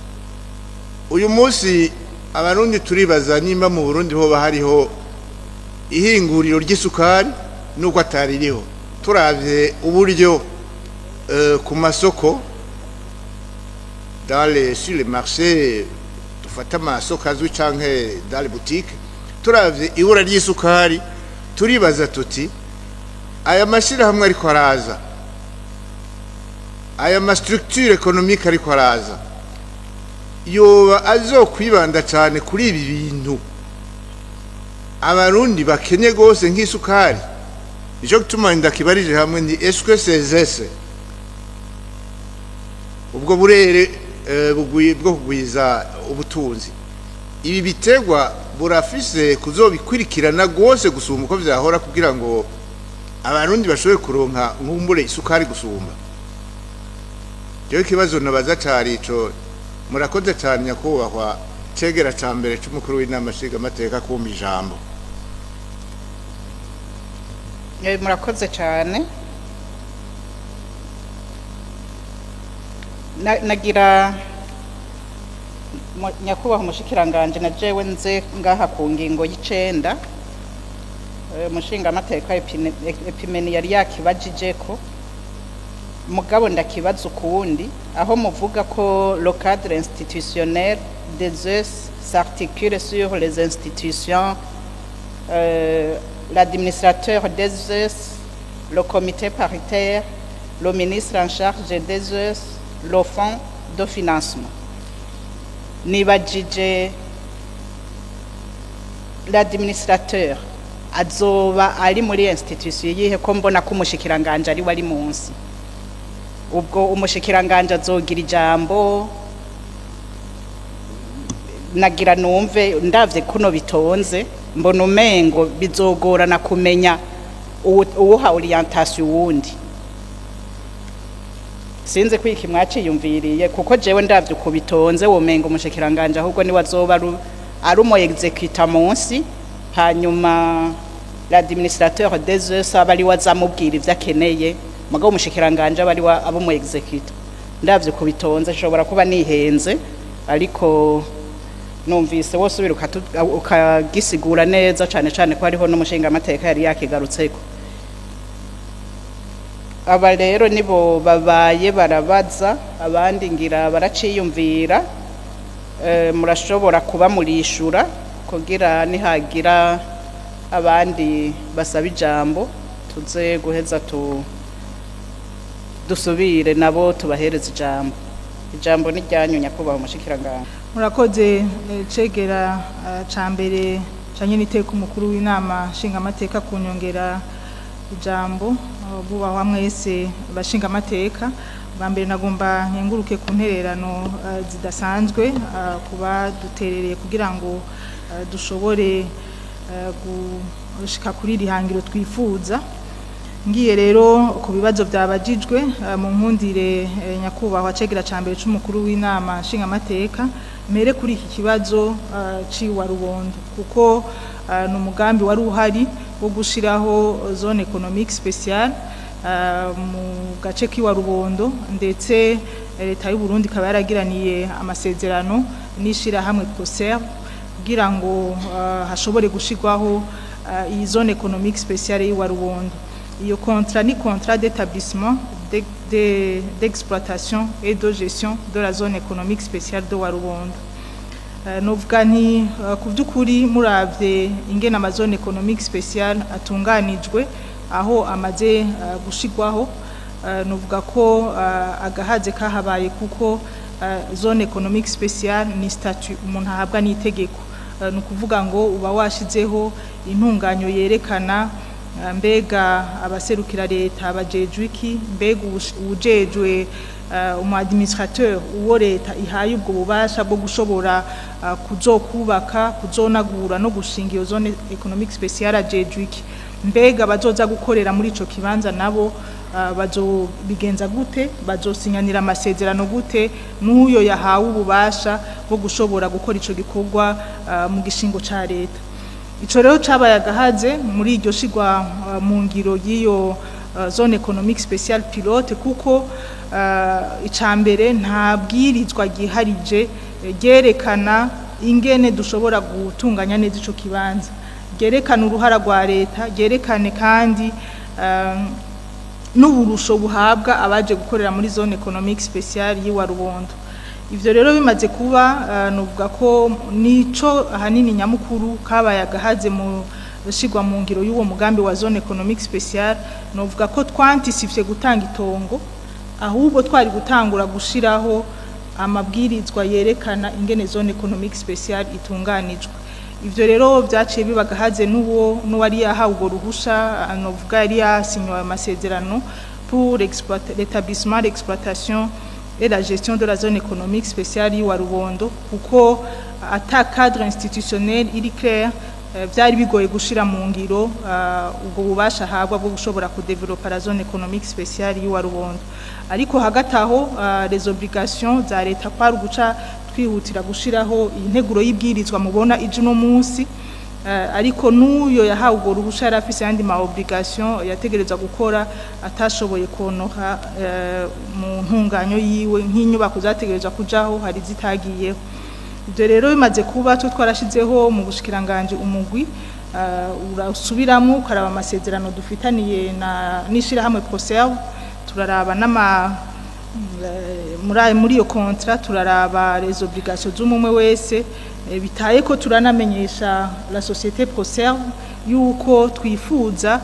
uyu munsi Abarundi turibaza nimba mu Burundi hoba hariho ihinguriro ry'isukari nubwo ataririho. Turavye uburyo ku masoko, dans les sur les marchés, dufata amasoko azwi canke dans les boutiques, turavye ibura ry'isukari, turibaza tuti aya mashirahamwe ariko araza, aya ma structure économique ariko araza, yoba azokwibanda cyane kuri ibi bintu Abarundi bakenye gose nk'isukari. Nico gituma ndakibarije hamwe ndi: est-ce que ces ubwo burere bwo kugwiza ubutunzi ibi bitegwa burafise kuzobikurikirana gose gusumba uko vyahora kugira ngo Abarundi bashobore kuronka nkumbure isukari gusumba? Jewe ikibazo nabaza cari ico. Murakoze cyane, nyakubahwa cegera ca mbere c'umukuru w'inama nshingamateka, kumpa ijambo. Murakoze cyane. Nagira nyakubahwa umushikiranganje na jewe nze ngaha ku ngingo y'icenda. Umushingamateka Epimeni yari yakibajije ko, mugabo ndakibaza ukuwundi aho muvuga ko le cadre institutionnel des ZES s'articule sur les institutions, l'administrateur des ZES, le comité paritaire, le ministre en charge des ZES, le fonds de financement. Nibajije l'administrateur azoba ari muri institution yihe, ko mbona ko umushikiranganje ari wari munsi? Ubwo umushikiranganje azogira ijambo? Nagira numve. Ndavye kuno bitonze, mbona umengo bizogorana kumenya uwuha orientation uwundi. Sinzi ko iki mwaciyumviriye, kuko jewe ndavye uko bitonze womengo umushikiranganje ahubwo niwe azoba ari umu exécutant munsi, hanyuma l'administrateur des ZES aba ari we azamubwira ivyo akeneye, mugabo umushikiranganje aba ari we aba umu exécutant. Ndavye uko bitonze, nshobora kuba nihenze, ariko numvise wose ubira ukagisigura neza, cane cane ko hariho n'umushingamateka yari yakigarutseko. Aba rero nibo babaye barabaza, abandi ngira baraciyumvira. Murashobora kuba murishura kugira nihagira abandi basaba ijambo tuze guheza tu dusubire nabo tubahereza ijambo. Ijambo ni ryanyu, nyakubahwa umushikiranganje. Murakoze, cegera ca mbere canye n'iteka umukuru w'inama nshingamateka kunyongera ijambo. Bubahwa mwese bashingamateka, bwa mbere nagomba nkenguruke ku ntererano zidasanzwe kuba duterereye kugira ngo dushobore gushika kuri iri hangiro twifuza. Ngiye rero ku bibazo byabajijwe, mu nkundire, nyakubahwa cegera ca mbere c'umukuru w'inama nshingamateka, mere kuri iki kibazo ciwa Rubondo, kuko ni umugambi wari uhari wo gushiraho zone économique spéciale. mu gace k'iwa Rubondo, ndetse leta y'u Burundi ikaba yaragiraniye amasezerano n'ishirahamwe Proserve kugira ngo hashobore gushirwaho iyi zone économique spéciale y'iwa Rubondo. Iyo contrat ni contrat d'établissement, d'exploitation et de gestion de la zone économique spéciale de Warubondo. Novuga nti ku by'ukuri muravye ingene ama zone économique spéciale atunganijwe aho amaze gushirwaho, novuga ko agahaze kahabaye, kuko zone économique spéciale ni statut umuntu ahabwa n'itegeko. Ni ukuvuga ngo uba washizeho intunganyo yerekana mbega abaserukira leta bajejwe iki, mbega uwujejwe umu administrateur uwo leta ihaye ubwo bubasha bwo gushobora kuzokubaka, kuzonagura no gushinga iyo zone économique spéciale ajejwe iki, mbega bazoza gukorera muri ico kibanza nabo bazobigenza gute, bazosinyanira amasezerano gute n'uyo yahawe ububasha bwo gushobora gukora ico gikorwa mu gishingo ca leta. Ico rero cabaye agahaze muri iryo shigwa mu ngiro y'iyo zone économique spéciale pilote, kuko icambere nta bwirizwa ryiharije ryerekana ingene dushobora gutunganya neza ico kibanza, ryerekana uruhara rwa leta, ryerekane kandi n'uburusho buhabwa abaje gukorera muri zone économique spéciale y'iwa Rubondo. Ivyo rero bimaze kuba, novuga ko nico ahanini nyamukuru kabaye agahaze mu shigwa mu ngiro y'uwo mugambi wa zone économique spéciale. Novuga ko twantisifye gutanga itongo, ahubwo twari gutangura gushiraho amabwirizwa yerekana ingene zone économique spéciale itunganijwe. Ivyo rero vyaciye biba agahaze n'uwo n'uwari yahawe urwo ruhusha, novuga yari yasinywe amasezerano pour l'établissement, l'exploitation et la gestion de la zone économique spéciale y'Iwa Rubondo, kuko ata cadre institutionnel iri clair, vyari bigoye gushira mu ngiro ubwo bubasha ahabwa bwo gushobora kudevelopa la zone économique spéciale y'Iwa Rubondo. Ariko hagati aho, les obligations za leta kwari uguca twihutira gushiraho integuro y'ibwirizwa mubona ije uno munsi. Ariko n'uyo yahawe urwo ruhusha yari afise ayandi ma obligation yategerezwa gukora atashoboye konoha mu ntunganyo yiwe, nk'inyubako zategerezwa kujaho hari zitagiyeho. Ibyo rero bimaze kuba, twe twarashizeho mu bushikiranganje umugwi urasubiramo ukaraba amasezerano dufitaniye na n'ishirahamwe Proserve. Turaraba n'ama muri iyo contrat, turaraba les obligations z'umwe wese. Bitaye ko turanamenyesha la société Proserve yuko twifuza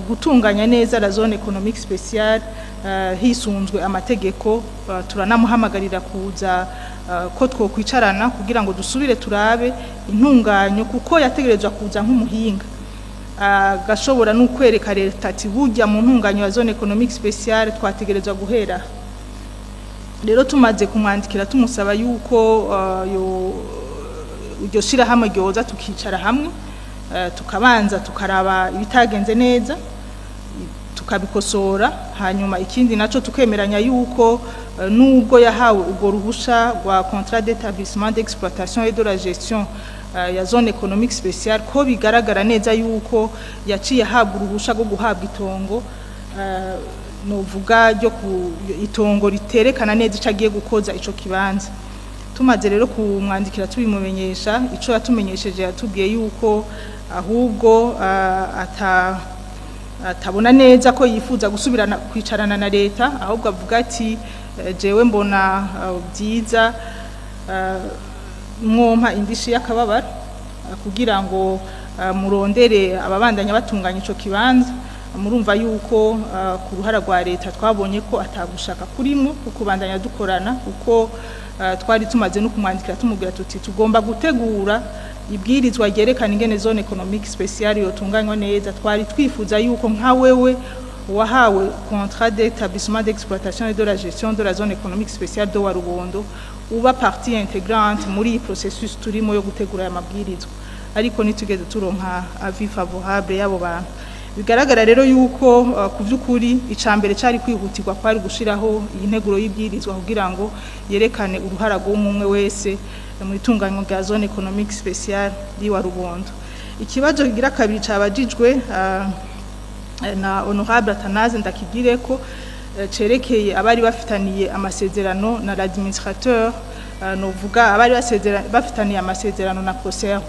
gutunganya neza la zone économique spéciale hisunzwe amategeko. Turanamuhamagarira kuza ko twokwicarana kugira ngo dusubire turabe intunganyo, kuko yategerezwa kuza nk'umuhinga agashobora no kwereka leta ati burya mu ntunganyo ya zone économique spéciale twategerezwa guhera. Rero tumaze kumwandikira tumusaba yuko yo iryo shirahamwe ryoza tukicara hamwe, tukabanza tukaraba ibitagenze neza tukabikosora, hanyuma ikindi naco tukemeranya yuko nubwo yahawe urwo ruhusha rwa contrat d'établissement, d'exploitation et de la gestion ya zone économique spéciale, ko bigaragara neza yuko yaciye ahabwa uruhusha rwo guhabwa itongo, novuga ryo ku itongo riterekana neza ico agiye gukoza ico kibanza. Tumaze rero kumwandikira tubimumenyesha, ico yatumenyesheje yatubwiye yuko ahubwo atabona neza ko yifuza gusubirana kwicarana na leta, ahubwo avuga ati jewe mbona byiza mwompa indishi y'akababaro kugira ngo murondere ababandanya batunganya ico kibanza. Murumva yuko ku ruhara rwa leta twabonye ko atagushaka kurimwo kubandanya dukorana, kuko twari tumaze no kumwandikira tumubwira tuti tugomba gutegura ibwirizwa ryerekana ingene zone économique spéciale yotunganywa neza, twari twifuza yuko nka wewe wahawe contrat d'établissement, d'exploitation et de la gestion de la zone économique spéciale de Warubondo uba partie intégrante muri iyi processus turimo yo gutegura aya mabwirizwa. Ariko nitugeze turonka avis favorable y'abo bantu. Bigaragara rero yuko ku by'ukuri icambere cari kwihutirwa kwari gushiraho iyi nteguro y'ibwirizwa kugira ngo yerekane uruhara rw'umwe wese mu itunganywa rya zone économique spéciale y'iwa Rubondo. Ikibazo kigira kabiri cabajijwe na honorable Atanaze Ndakigireko, cerekeye abari bafitaniye amasezerano na l'administrateur, novuga abari bafitaniye amasezerano na Proserv.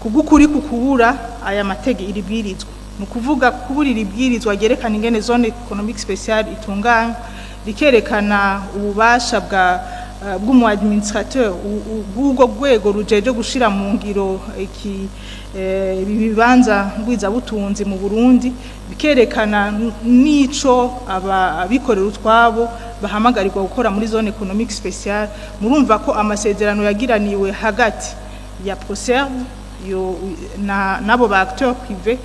Kubw'ukuri kukubura aya matege iri bwirizwa, ni ukuvuga kubura iri bwirizwa ryerekana ingene zone économique spéciale itunganywa, rikerekana ububasha bwa bw'umu administrateur bw'ubwo rwego rujeje gushira mu ngiro iki ibi bibanza ngwizabutunzi mu Burundi, bikerekana nico abikorera utwabo bahamagarirwa gukora muri zone économique spéciale. Murumva ko amasezerano yagiraniwe hagati ya Proserv yo na nabo ba acteurs privés,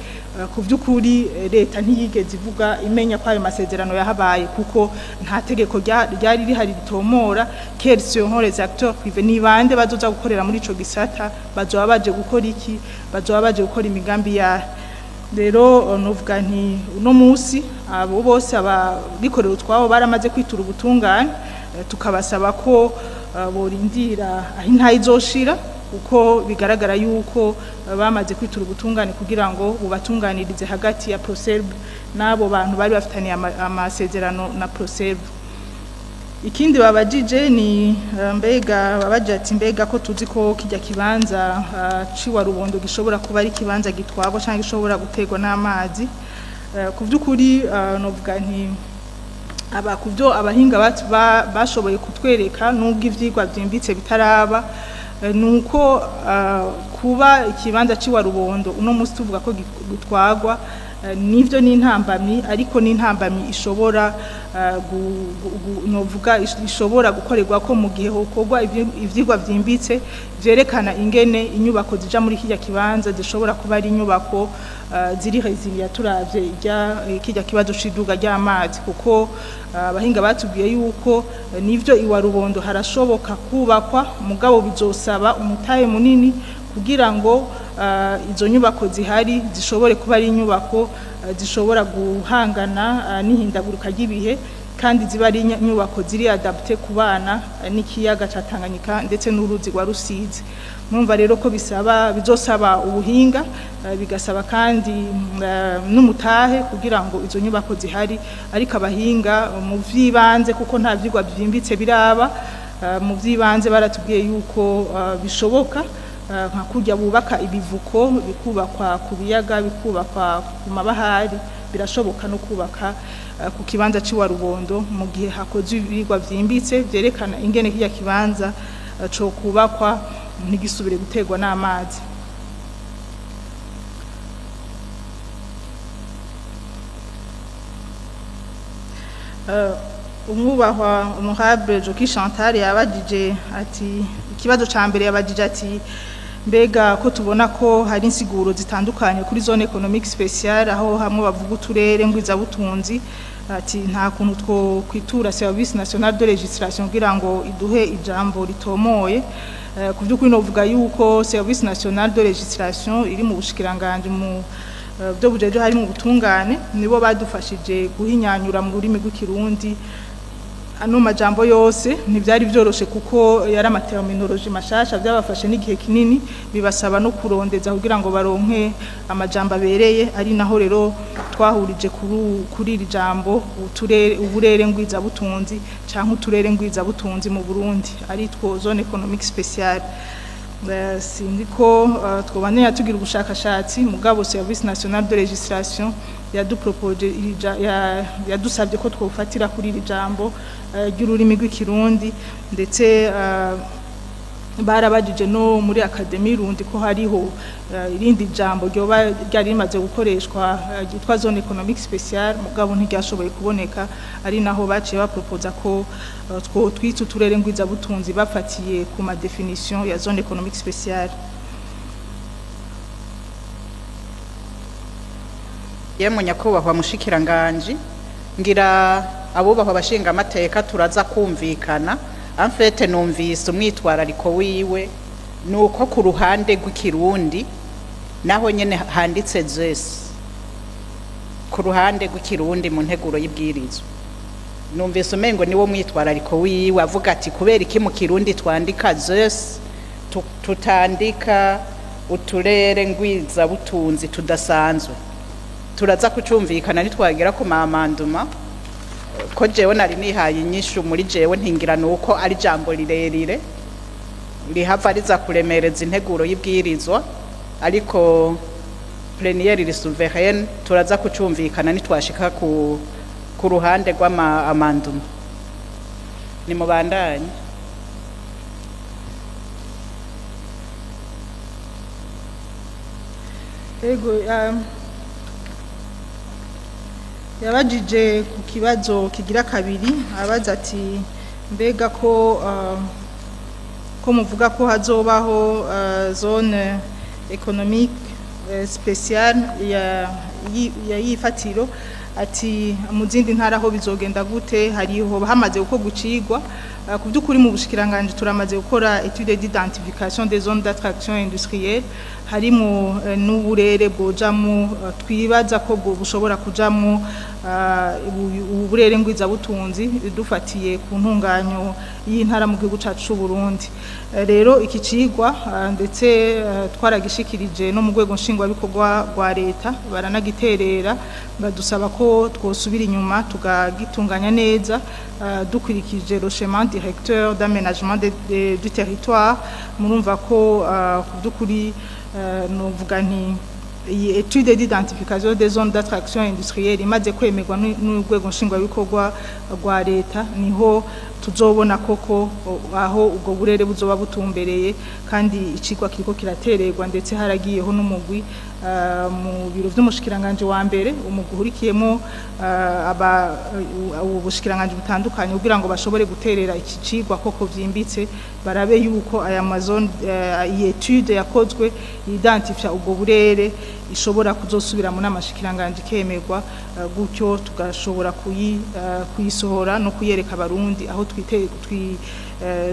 ku by'ukuri leta ntiyigeze ivuga imenya ko ayo masezerano yahabaye, kuko nta tegeko ryari rihari ritomora quels seront les acteurs privés, ni bande bazoza gukorera muri ico gisata, bazoba baje gukora iki, bazoba baje gukora imigambi ya. Rero novuga nti uno munsi abo bose ababikorera utwabo baramaze kwitura ubutungane, tukabasaba ko borindira aho intayi izoshira, uko bigaragara yuko bamaze kwitura ubutungane kugira ngo bubatunganirize hagati ya Proserv n'abo bantu bari bafitaniye amasezerano na Proserv. Ikindi babajije ni mbega babaje ati mbega ko tuzi ko kijya kibanza ciwa Rubondo gishobora kuba ari kibanza gitwagwa cyangwa gishobora gutegwa n'amazi. Ku by'ukuri novuga nti aba kubyo abahinga bashoboye kutwereka nubwo ivyigwa byimbitse bitaraba, nuko kuba ikibanza ciwa Rubondo uno munsi tuvuga ko gitwagwa, nivyo ni intambamyi, ariko ni intambamyi ishobora novuga ishobora gukorerwa ko mu gihe hokorwa ivyigwa vyimbitse vyerekana ingene inyubako zija muri kijya kibanza zishobora kuba ari inyubako ziri resilient turavye kijya kibazo ciduga ry'amazi, kuko abahinga batubwiye yuko nivyo iwa Rubondo harashoboka kubakwa, mugabo bizosaba umutahe munini kugira ngo izo nyubako zihari zishobore kuba ari inyubako zishobora guhangana n'ihindagurika ry'ibihe, kandi ziba ari inyubako ziri adapte ku bana n'ikiyaga ca Tanganyika ndetse n'uruzi rwa Rusizi. Murumva rero ko bizosaba ubuhinga, bigasaba kandi n'umutahe kugira ngo izo nyubako zihari, ariko abahinga mu vyibanze, kuko nta vyigwa vyimbitse biraba, mu vyibanze baratubwiye yuko bishoboka, nka kurya bubaka ibivuko bikubakwa ku biyaga, bikubakwa ku mabahari, birashoboka no kubaka ku kibanza ciwa Rubondo mu gihe hakozwe ivyigwa vyimbitse vyerekana ingene kirya kibanza co kubakwa ntigisubire gutegwa n'amazi. Umwubahwa honorable Joki Chantal yabajije ati ikibazo ca mbere yabajije ati mbega ko tubona ko hari insiguro zitandukanye kuri zone économique spéciale, aho hamwe bavuga uturere ngwizabutunzi, ati nta kuntu two kwitura service national de législation kugira ngo iduhe ijambo ritomoye. Ku by'ukuri novuga yuko service national de législation iri mu bushikiranganje mu byo bujeje hari mu butungane, nibo badufashije guhinyanyura mu rurimi rw'ikirundi ano majambo yose. Ntivyari vyoroshe kuko yari amaterminologie mashasha, byabafashe n'igihe kinini, bibasaba no kurondeza kugira ngo baronke amajambo abereye, ari naho rero twahurije kuri iri jambo uturere uburere ngwizabutunzi canke uturere ngwizabutunzi mu Burundi, ari two zone économique spéciale. Sindi ko twobandanya tugira ubushakashatsi, mugabo service national de législation yadupropoje yadusabye ko twofatira kuri iri jambo ry'ururimi rw'ikirundi, ndetse barabajije no muri Académie Rundi ko hariho irindi jambo ryoba ryari rimaze gukoreshwa ryitwa zone économique spéciale, mugabo ntiryashoboye kuboneka, ari naho baciye bapropoza ko two twita uturere ngwizabutunzi bafatiye ku ma définition ya zone économique spéciale. Yemwe nyakubahwa mushikiranganji, ngira abubahwa abashinga amateka turaza kumvikana. En fait numvise umwitwarariko wiwe nuko ku ruhande rw'ikirundi naho nyene handitse ZES ku ruhande rw'ikirundi mu nteguro y'ibwirizwa. Numvise umengo niwo mwitwarariko wiwe avuga ati kubera iki mu kirundi twandika ZES tutandika uturere ngwiza butunzi tudasanzwe. Turaza kucumvikana nitwagera ku ma amendements, ko jewe nari nihaye inyishu muri jewe ntingira nuko ari jambo rirerire rihava riza kuremereza integuro y'ibwirizwa, ariko plénière iri souveraine, turaza kucumvikana nitwashika ku ruhande rw'ama amendements. Ni mubandanye. Ego, yabajije ku kibazo kigira kabiri, abaza ati mbega ko muvuga ko hazobaho zone économique spéciale ya yifatiro, ati mu zindi ntara ho bizogenda gute? Hariho hamaze uko gucigwa. Ku by'ukuri mu bushikiranganje turamaze gukora étude d'identification des zones d'attraction industrielle, harimo n'uburere bwojamo, twibaza ko bwo bushobora kujamo uburere ngwizabutunzi dufatiye ku ntunganyo y'intara mu gihugu cacu c'u Burundi. Rero iki cigwa ndetse twaragishikirije no mu rwego nshingwabikorwa rwa leta, baranagiterera, badusaba ko twosubira inyuma tugagitunganya neza dukurikije le schéma directeur d'aménagement du territoire. Murumva ko ku by'ukuri novuga nti iyi étude d'identification des zones d'attraction industrielle imaze kwemerwa n'urwego nshingwabikorwa rwa leta, niho tuzobona koko aho ubwo burere buzoba butumbereye. Kandi icigwa kiriko kiratererwa, ndetse haragiyeho n'umugwi mu biro vy'umushikiranganje wa mbere, umugwi uhurikiyemo aba ubushikiranganje butandukanye kugira ngo bashobore guterera iki cigwa koko vyimbitse, barabe yuko aya ma zones, iyi étude yakozwe identifia ubwo burere ishobora kuzosubira mu nama shikiranganje ikemerwa, gutyo tugashobora kuyisohora no kuyereka abarundi aho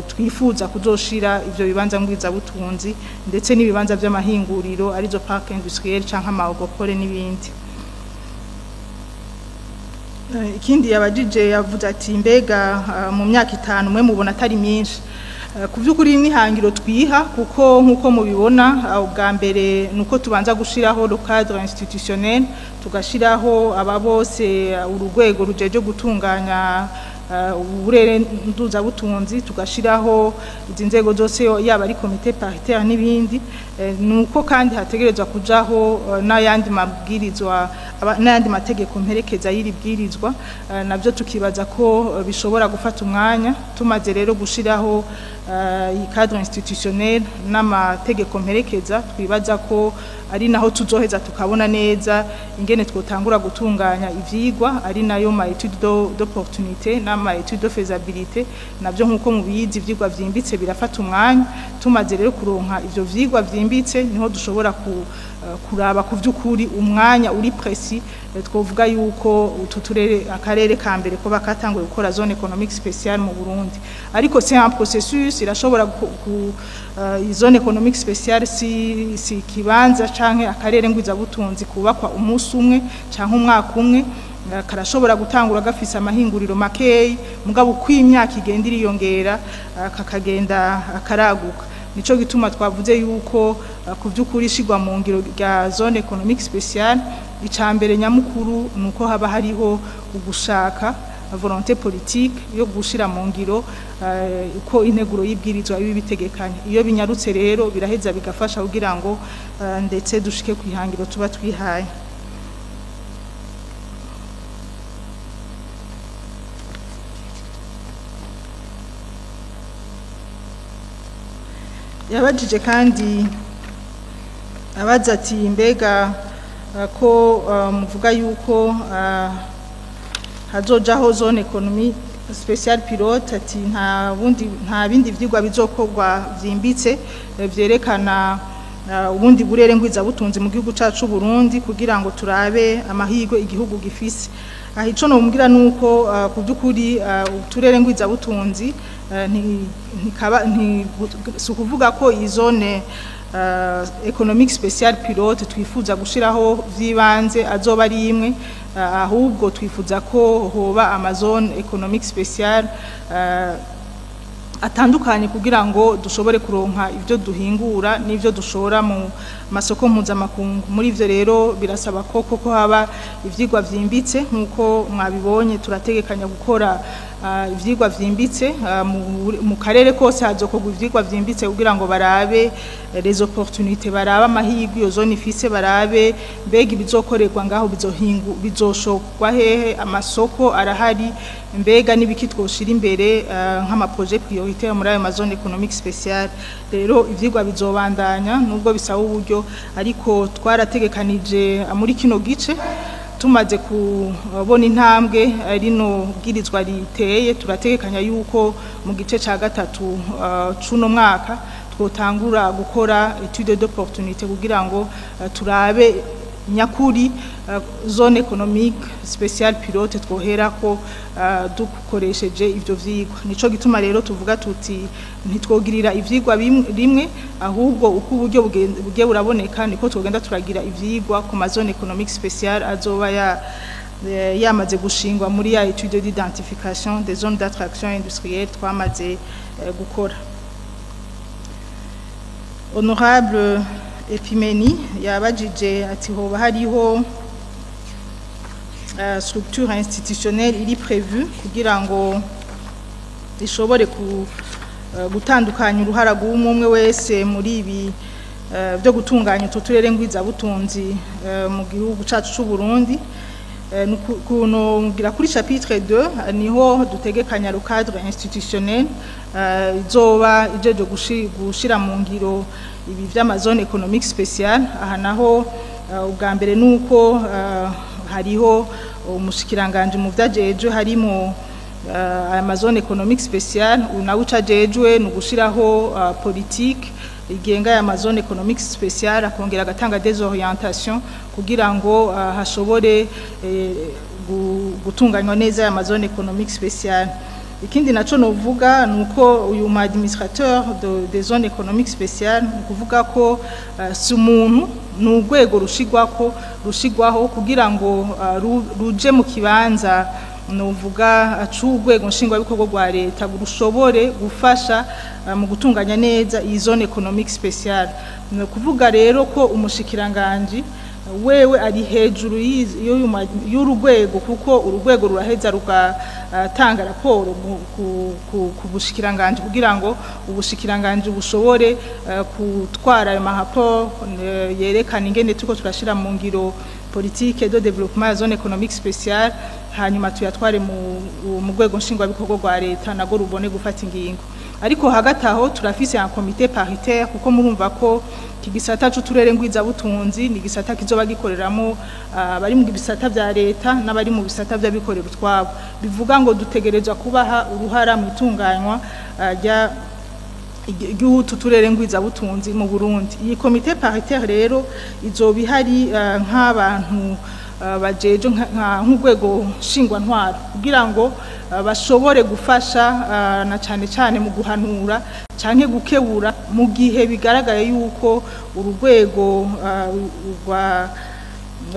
twifuza kuzoshira ivyo bibanza ngwizabutunzi ndetse n'ibibanza vy'amahinguriro, arizo parc industriel canke ama agropole n'ibindi. Ikindi yabajije, yavuze ati mbega mu myaka 5 mwe mubona atari myinshi? Ku by'ukuri n'ihangiro twiha, kuko nk'uko mubibona, ubwa mbere nuko tubanza gushiraho le cadre institutionnel, tugashiraho aba bose, urugwego rujeje gutunganya uburere nduzabutunzi, tugashiraho izi nzego zose, yaba ari comité paritaire n'ibindi. Nuko kandi hategerezwa kujaho n'ayandi mabwirizwa, n'ayandi mategeko mperekeza y'iri bwirizwa, navyo tukibaza ko bishobora gufata umwanya. Tumaze rero gushiraho iyi cadre institutionnel n'amategeko mperekeza, twibaza ko ari naho tuzoheza tukabona neza ingene twotangura gutunganya ivyigwa, ari nayo ma étude d'opportunité n'ama étude de faisabilité. Navyo nkuko mubizi, ivyigwa vyimbitse birafata umwanya. Tumaze rero kuronka ivyo vyigwa vyimbitse, niho dushobora kuraba ku vy'ukuri umwanya uri précis twovuga yuko utu turere, akarere ka mbere ko bakatanguye gukora zone économique spéciale mu Burundi. Ariko c'est un processus, irashobora zone économique spéciale si kibanza canke akarere ngwizabutunzi kubakwa umunsi umwe canke umwaka umwe. Karashobora gutangura gafise amahinguriro makeyi, mugabo uko imyaka igenda iriyongera kakagenda karaguka. Nico gituma twavuze yuko ku by'ukuri ishigwa mu ngiro rya zone économique spéciale, icambere nyamukuru nuko haba hariho ugushaka, volonté politique yo gushira mu ngiro uko integuro y'ibwirizwa ibi bitegekanye. Iyo binyarutse rero biraheza bigafasha kugira ngo ndetse dushike kwihangiro tuba twihaye. Yabajije kandi abaza ati mbega ko muvuga yuko hazojaho zone économique spéciale pilote, ati nta bundi, nta bindi vyigwa bizokorwa vyimbitse vyerekana ubundi burere ngwizabutunzi mu gihugu cacu Burundi kugira ngo turabe amahirwe igihugu gifise? Aha ico nomubwira nuko ku by'ukuri uturere ngwizabutunzi ntikaba si ukuvuga ko iyi zone économique spéciale pilote twifuza gushiraho vyibanze azoba ari imwe, ahubwo twifuza ko hoba ama zones économiques spéciales atandukanye kugira ngo dushobore kuronka ivyo duhingura n'ivyo dushora mu masoko mpuzamakungu. Muri ivyo rero birasaba ko koko haba ivyigwa vyimbitse. Nkuko mwabibonye, turategekanya gukora ivyigwa vyimbitse mu karere kose. Hazokorwa ivyigwa vyimbitse kugira ngo barabe les opportunités, barabe amahirwe iyo zone ifise, barabe mbega ibizokorerwa ngaho bizohingu bizoshokwa hehe, amasoko arahari, mbega n'ibiki twoshira imbere nk'ama projets prioritaires muri ayo ma zone économique spéciale. Rero ivyigwa bizobandanya nubwo bisaba uburyo, ariko twarategekanije muri kino gice, tumaze kubona intambwe rino bwirizwa riteye, turategekanya yuko mu gice ca gatatu cuno mwaka twotangura gukora étude d'opportunité kugira ngo turabe nyakuri zone économique spéciale pilote twoherako dukoresheje ivyo vyigwa. Nico gituma rero tuvuga tuti ntitwogirira ivyigwa rimwe, ahubwo uko uburyo bugiye buraboneka niko twogenda turagira ivyigwa ku ma zone économique spéciale azoba ya yamaze gushingwa muri ya étude d'identification des zones d'attraction industrielle twamaze gukora. Honorable Epimeni yabajije ati hoba hariho structure institutionnelle iri prévue kugira ngo ishobore gutandukanya uruhara rw'umwe wese muri ibi byo gutunganya utu turere ngwizabutunzi mu gihugu cacu c'u Burundi. Kuno ngira kuri chapitre 2 niho dutegekanya le cadre institutionnel izoba ijeje gushira mu ngiro ibi vy'ama zone économique spéciale. Aha naho ubwa mbere nuko hariho umushikiranganje mu vyajejwe harimo aya ma zone économique spéciale. Nawe ucajejwe ni ugushiraho politique igenga aya ma zone économique spéciale, akongera agatanga des orientations kugira ngo hashobore gutunganywa neza aya ma zone économique spéciale. Ikindi naco novuga nuko uyu mu administrateur des zones économiques spéciales, ni ukuvuga ko si umuntu, ni urwego rushigwaho kugira ngo ruje mu kibanza novuga c'urwego nshingwabikorwa rwa leta, rushobore gufasha mu gutunganya neza iyi zone économique spéciale. Ni ukuvuga rero ko umushikiranganji wewe ari hejuru y'uru rwego, kuko urugwego ruraheza rugatanga raporo ku bushikiranganji kugira ngo ubushikiranganji bushobore gutwara ayo maraporo yerekana ingene turiko turashira mu ngiro politique de développement ya zone économique spéciale, hanyuma tuyatware mu rwego nshingwabikorwa rwa leta, nago rubone gufata ingingo. Ariko hagati aho turafise un comité paritaire, kuko murumva ko iki gisata c'uturere ngwizabutunzi ni igisata kizoba gikoreramo abari mu bisata vya leta n'abari mu bisata vy'abikorera utwabo. Bivuga ngo dutegerezwa kubaha uruhara mu itunganywa rya ry'utu turere ngwizabutunzi mu Burundi. Iyi comité paritaire rero izoba ihari nk'abantu bajeje nk'urwego nshingwantwaro kugira ngo bashobore gufasha na cane cane mu guhanura canke gukebura mu gihe bigaragaye yuko urugwego rwa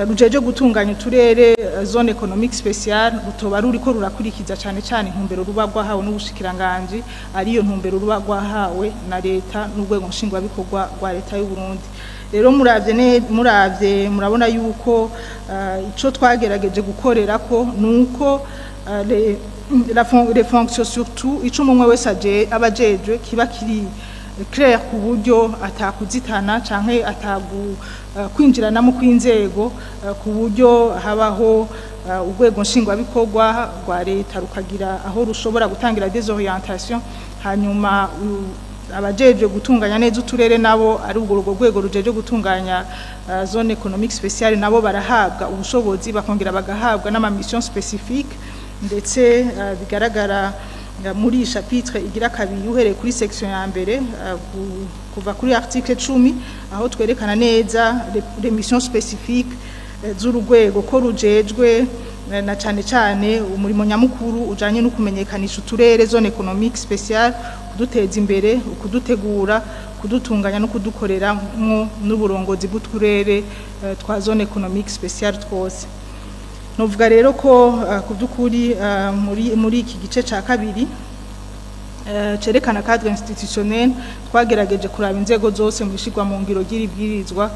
rujeje gutunganya uturere zone économique spéciale rutoba ruriko rurakurikiza cane cane intumbero ruba rwahawe n'ubushikiranganji, ariyo ntumbero ruba rwahawe na leta n'urwego nshingwabikorwa rwa leta y'u Burundi. Rero muravye murabona yuko ico twagerageje gukorera ko nuko les fonctions, surtout ico umwe wese aba ajejwe, kiba kiri clair ku buryo atakuzitana canke atagu kwinjiranamo kw'inzego, ku buryo habaho urwego nshingwabikorwa rwa leta rukagira aho rushobora gutangira des orientations, hanyuma abajejwe gutunganya neza uturere nabo, ari urwo rwego rujeje gutunganya zone économique spéciale, nabo barahabwa ubushobozi, bakongera bagahabwa n'ama mission spécifique. Ndetse bigaragara muri iyi chapitre igira kabiri, uhereye kuri section ya mbere kuva kuri article 10, aho twerekana neza les missions spécifiques z'urugwego, ko rujejwe na cane cane umurimo nyamukuru ujanye no kumenyekanisha uturere zone économique spéciale, kuduteza imbere, kudutegura, kudutunganya no kudukoreramwo n'uburongozi bw'uturere twa zone économique spéciale twose. Novuga rero ko ku by'ukuri muri iki gice ca kabiri Cerekana cadre institutionnel, twagerageje kuraba inzego zose mu ishigwa mu ngiro ry'iribwirizwa,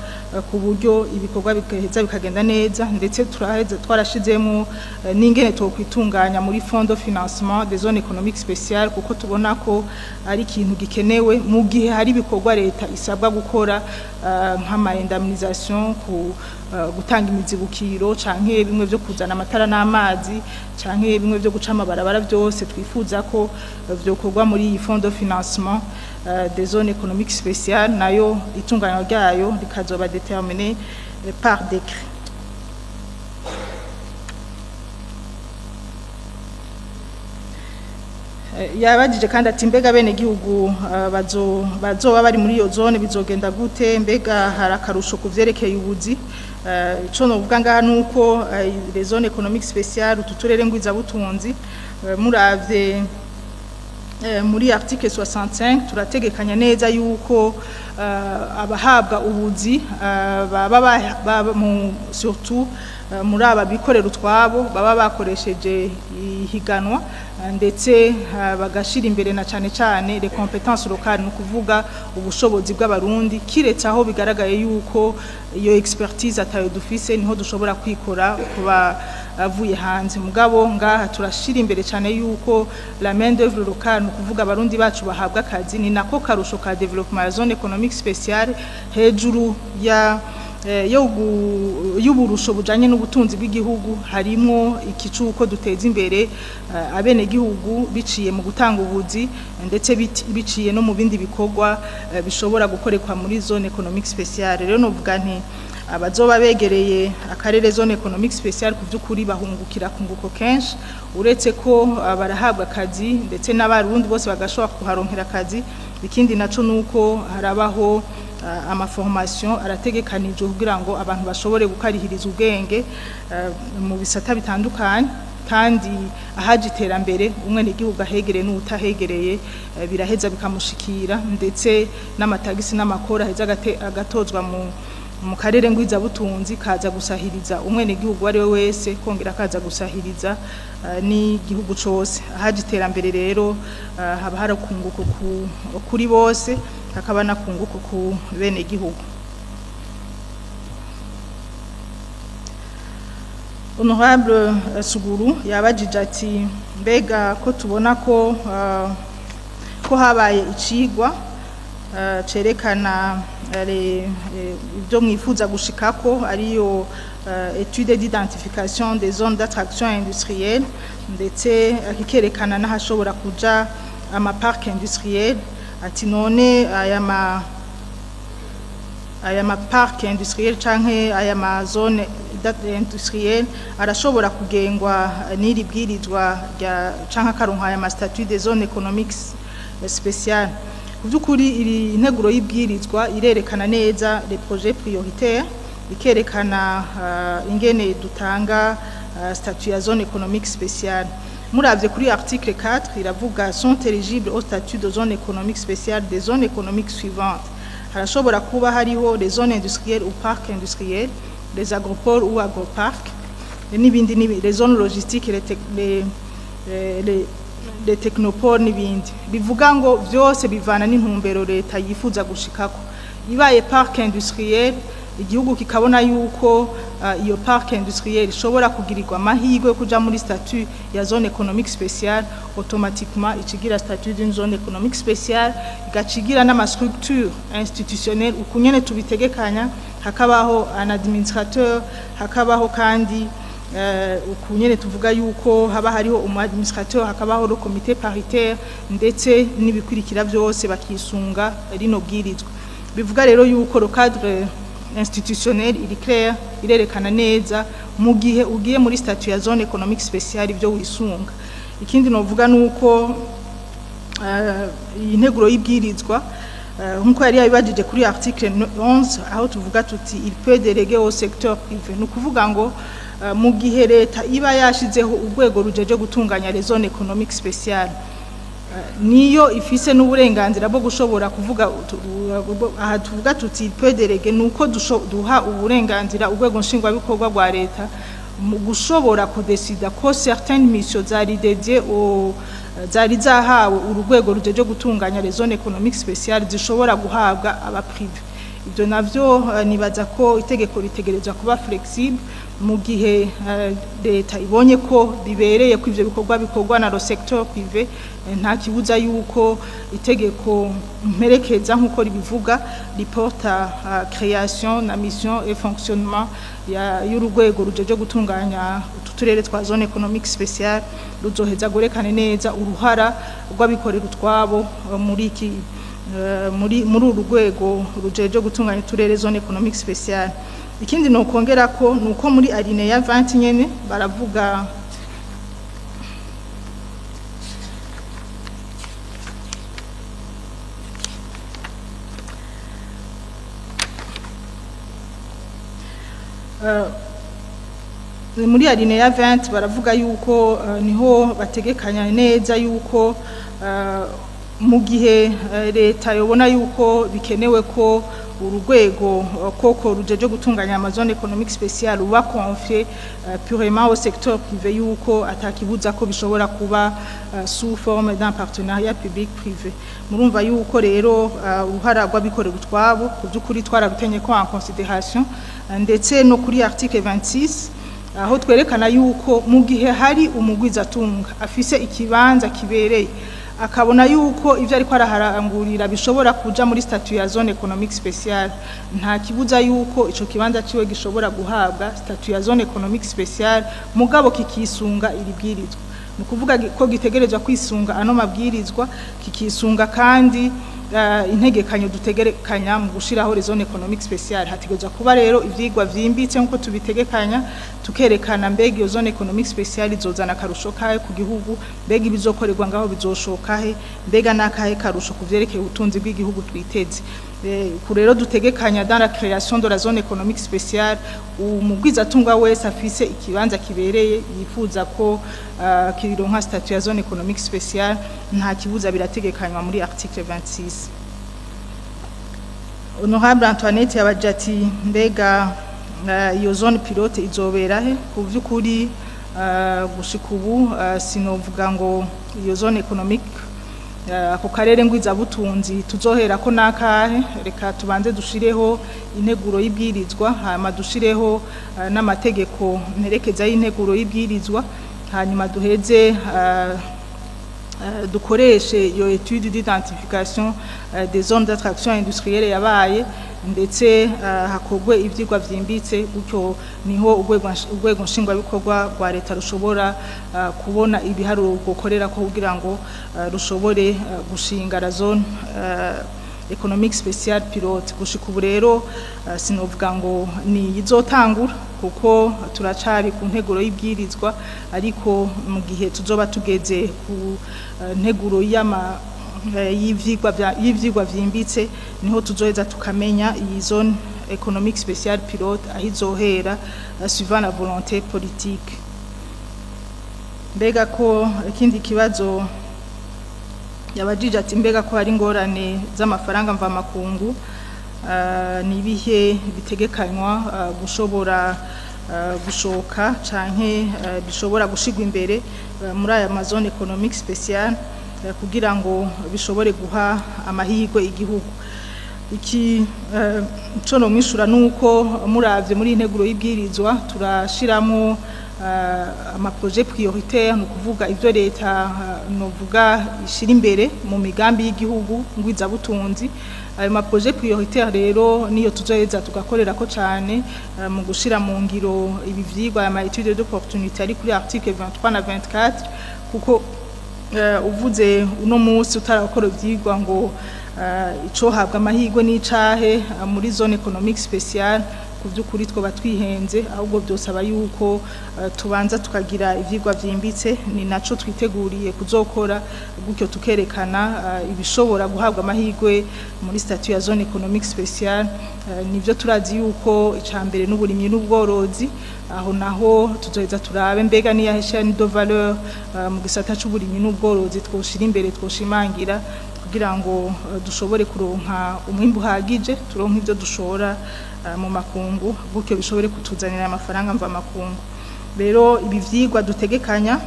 ku buryo ibikorwa bigaheza bikagenda neza. Ndetse turaheza twarashizemo n'ingene twokwitunganya muri fonds de financement des zones économiques spéciales, kuko tubona ko ari ikintu gikenewe mu gihe hari ibikorwa leta isabwa gukora, nk'ama indemnisation, ku gutanga imizibukiro, canke bimwe byo kuzana amatara n'amazi, canke bimwe byo guca amabarabara. Byose twifuza ko vyokorwa muri iyi fonds de financement des zones économiques spéciales, nayo itunganywa ryayo rikazoba déterminé par décret. Yabajije kandi ati: mbega bene gihugu bazoba bari muri iyo zone bizogenda gute? Mbega hari akarusho ku vyerekeye ubuzi? Ico novuga ngaha nuko les zones économiques spéciales, utu turere ngwizabutunzi, muravye muri article 65, turategekanya neza yuko abahabwa ubuzi baba surtout muri aba bikorera utwabo, baba bakoresheje ihiganwa, ndetse bagashira imbere na cane cane les compétences locales, ni ukuvuga ubushobozi bw'Abarundi, kiretse aho bigaragaye yuko iyo expertise atayo dufise, niho dushobora kwikora kuba avuye hanze. Mugabo ngaha turashira imbere cyane yuko la main d'œuvre locale, ni ukuvuga Abarundi bacu, bahabwa akazi. Ni nako karusho ka développement ya zone économique spéciale, hejuru ya y'uburusho bujanye n'ubutunzi bw'igihugu, harimwo ikicuko duteza imbere abenegihugu biciye mu gutanga ubuzi, ndetse biciye no mu bindi bikorwa bishobora gukorekwa muri zone économique spéciale. Rero novuga nti abazoba begereye akarere zone économique spéciale, ku by'ukuri bahungukira kunguko kenshi, uretse ko barahabwa akazi, ndetse n'Abarundi bose bagashobora kuharonkera akazi. Ikindi naco nuko harabaho amaformation arategekanijwe kugira ngo abantu bashobore gukarihiriza ubwenge mu bisata bitandukanye. Kandi ahaje iterambere, umwenegihugu ahegereye n'utahegereye biraheza bikamushikira, ndetse n'amatagisi n'amakora aheza agatozwa mu karere ngwizabutunzi kaza gusahiriza umwenegihugu uwo ari we wese, kongera kaza gusahiriza n'igihugu cose. Ahaje iterambere rero haba hari akunguko kuri bose, hakaba n'akunguko ku bene gihugu. Honorable Suguru yabajije ati: mbega ko tubona ko habaye icigwa cerekana ibyo mwifuza gushikako, ariyo étude d'identification des zones d'attraction industrielle, ndetse kikerekana n'ahashobora kuja ama parc industriel, ati none aya ma parc industriel canke aya ma zone industrielle arashobora kugengwa n'iri bwirizwa rya, canke akaronka aya ma statut des zones économiques spéciales? Ku by'ukuri, iri integuro y'ibwirizwa irerekana neza les projets prioritaires, ikerekana ingene dutanga statut ya zone économique spéciale. Muravye kuri article 4, iravuga: sont éligibles au statut de zone économique spéciale des zones économiques suivantes. Harashobora kuba hariho les zones industrielles ou parcs industriels, les agropoles ou agroparcs, n'ibindi n'ibindi, les zones logistiques, les technopoles n'ibindi. Bivuga ngo vyose bivana n'intumbero leta yifuza gushikako. Ibaye parc industriel, igihugu kikabona yuko iyo parc industriel ishobora kugirirwa amahirwe yo kuja muri statut ya zone économique spéciale, automatiquement ikigira statut d'une zone économique spéciale, igacigira n'ama structure institutionnelle ukunyene tubitegekanya, hakabaho un administrateur, hakabaho kandi ukunyene tuvuga yuko haba hariho umu administrateur, hakabaho le comité paritaire, ndetse n'ibikurikira byose bakisunga rino bwirizwa. Bivuga rero yuko le cadre institutionnel iri clair, irerekana neza mu gihe ugiye muri statut ya zone économique spéciale ibyo wisunga. Ikindi novuga nuko iyi nteguro y'ibwirizwa, nkuko yari yabibajije kuri article 11, aho tuvuga tuti il peut déléguer au secteur privé, ni ukuvuga ngo mu gihe leta iba yashizeho urwego rujeje gutunganya les zones économiques spéciales, niyo ifise n'uburenganzira bwo gushobora kuvuga. Aha tuvuga tuti peut déléguer, nuko duha uburenganzira urwego nshingwabikorwa rwa leta. mu gushobora kudesida ko certaines missions zari dédiées au zari zahawe urugwego rujeje gutunganya les zones économiques spéciales zishobora guhabwa aba privé. Ibyo navyo nibaza ko itegeko ritegerezwa kuba flexible mu gihe leta ibonye ko bibereye ko ivyo bikorwa bikorwa na le secteur privé, nta kibuza yuko itegeko mperekeza nkuko ribivuga riporta création na mission et fonctionnement y'urugwego rujeje gutunganya utu turere twa zone économique spéciale ruzoheza gurekane neza uruhara rw'abikorera utwabo muri iki muri uru rwego rujeje gutunganya uturere zone économique spéciale. Ikindi nokongera ko nuko muri alinéa 20 nyene baravuga muri alinéa 20 baravuga yuko niho bategekanya neza yuko mu gihe leta yobona yuko bikenewe ko urugwego koko rujeje gutunganya ama zone économique spéciale uba confié purement au secteur privé, yuko atakibuza ko bishobora kuba sous forme d'un partenariat public privé. Murumva yuko rero uruhara rw'abikorera utwabo ku by'ukuri twararutenye ko en considération, ndetse no kuri article 26 aho twerekana yuko mu gihe hari umugwizatunga afise ikibanza kibereye, akabona yuko ivyo ariko araharangurira bishobora kuja muri statut ya zone économique spéciale, nta kibuza yuko ico kibanza ciwe gishobora guhabwa statut ya zone économique spéciale, mugabo kikisunga iri bwirizwa. Ni ukuvuga ko gitegerezwa kwisunga ano mabwirizwa, kikisunga kandi integekanyo dutegerekanya mu gushiraho les zones économiques spéciales. Hategerezwa kuba rero ivyigwa vyimbitse nkuko tubitegekanya, tukerekana mbega iyo zone économique spéciale izozana akarusho kahe ku gihugu, mbega ibizokorerwa ngaho bizoshoka he, mbega n'akahe karusho ku vyerekeye ubutunzi bw'igihugu twiteze. Ku rero dutegekanya dans la création de la zone économique spéciale, umugwizatunga wese afise ikibanza kibereye yifuza ko kironka statut ya zone économique spéciale, nta kibuza, birategekanywa muri article 26. Honorable Antoinette yabaje ati mbega iyo zone pilote izobera he? Ku vy'ukuri gushika ubu sinovuga ngo iyo zone économique, ako karere ngwizabutunzi tuzohera ko nakahe. Reka tubanze dushireho integuro y'ibwirizwa, hanyuma dushireho n'amategeko mperekeza y'integuro y'ibwirizwa, hanyuma duheze dukoreshe iyo étude d'identification des zones d'attraction industrielle yabaye, ndetse hakorwe ivyigwa vyimbitse. Gutyo niho urwego nshingwabikorwa rwa leta rushobora kubona ibiharuro gukorera ko kugira ngo rushobore gushinga la zone économique spéciale pilote. Gushika ubu rero sinovuga ngo ni izotangura kuko turacari ku nteguro y'ibwirizwa, ariko mu gihe tuzoba tugeze ku nteguro y'ama y'ivyigwa vyimbitse niho tuzoheza tukamenya iyi zone économique spéciale pilote aho izohera, suivant la volonté politique. Mbega ko ikindi kibazo yabajije ati mbega ko hari ingorane z'amafaranga mvamakungu, ni ibihe bitegekanywa gushobora gushoka canke bishobora gushigwa imbere muri aya ma zone économique spéciale kugira ngo bishobore guha amahirwe igihugu? Iki co no mwishura nuko muravye muri integuro y'ibwirizwa turashiramo ama projet prioritaire, ni ukuvuga ivyo leta novuga ishira imbere mu migambi y'igihugu ngwizabutunzi. Ayo ma projet prioritaire rero niyo tuzoheza tugakorera ko cane mu gushira mu ngiro ibi vyigwa, aya ma étude d'opportunité ari kuri article 23 na 24, kuko uvuze uno munsi utarakora ivyigwa ngo icohabwa amahirwe n'icahe muri zone économique spéciale, ku by'ukuri twoba twihenze. Ahubwo byosaba yuko tubanza tukagira ivyigwa vyimbitse, ni naco twiteguriye kuzokora, gutyo tukerekana ibishobora guhabwa amahirwe muri statut ya zone économique spéciale. Nivyo turazi yuko icambere n'uburimyi n'ubworozi. Aho naho tuzoheza turabe mbega niya chaîne de valeur mu gisata c'uburimyi n'ubworozi twoshira imbere, twoshimangira kugira ngo dushobore kuronka umwimbu uhagije, turonke ivyo dushora mu makungu, gutyo bishobore kutuzanira amafaranga mva makungu. Rero ibi vyigwa dutegekanya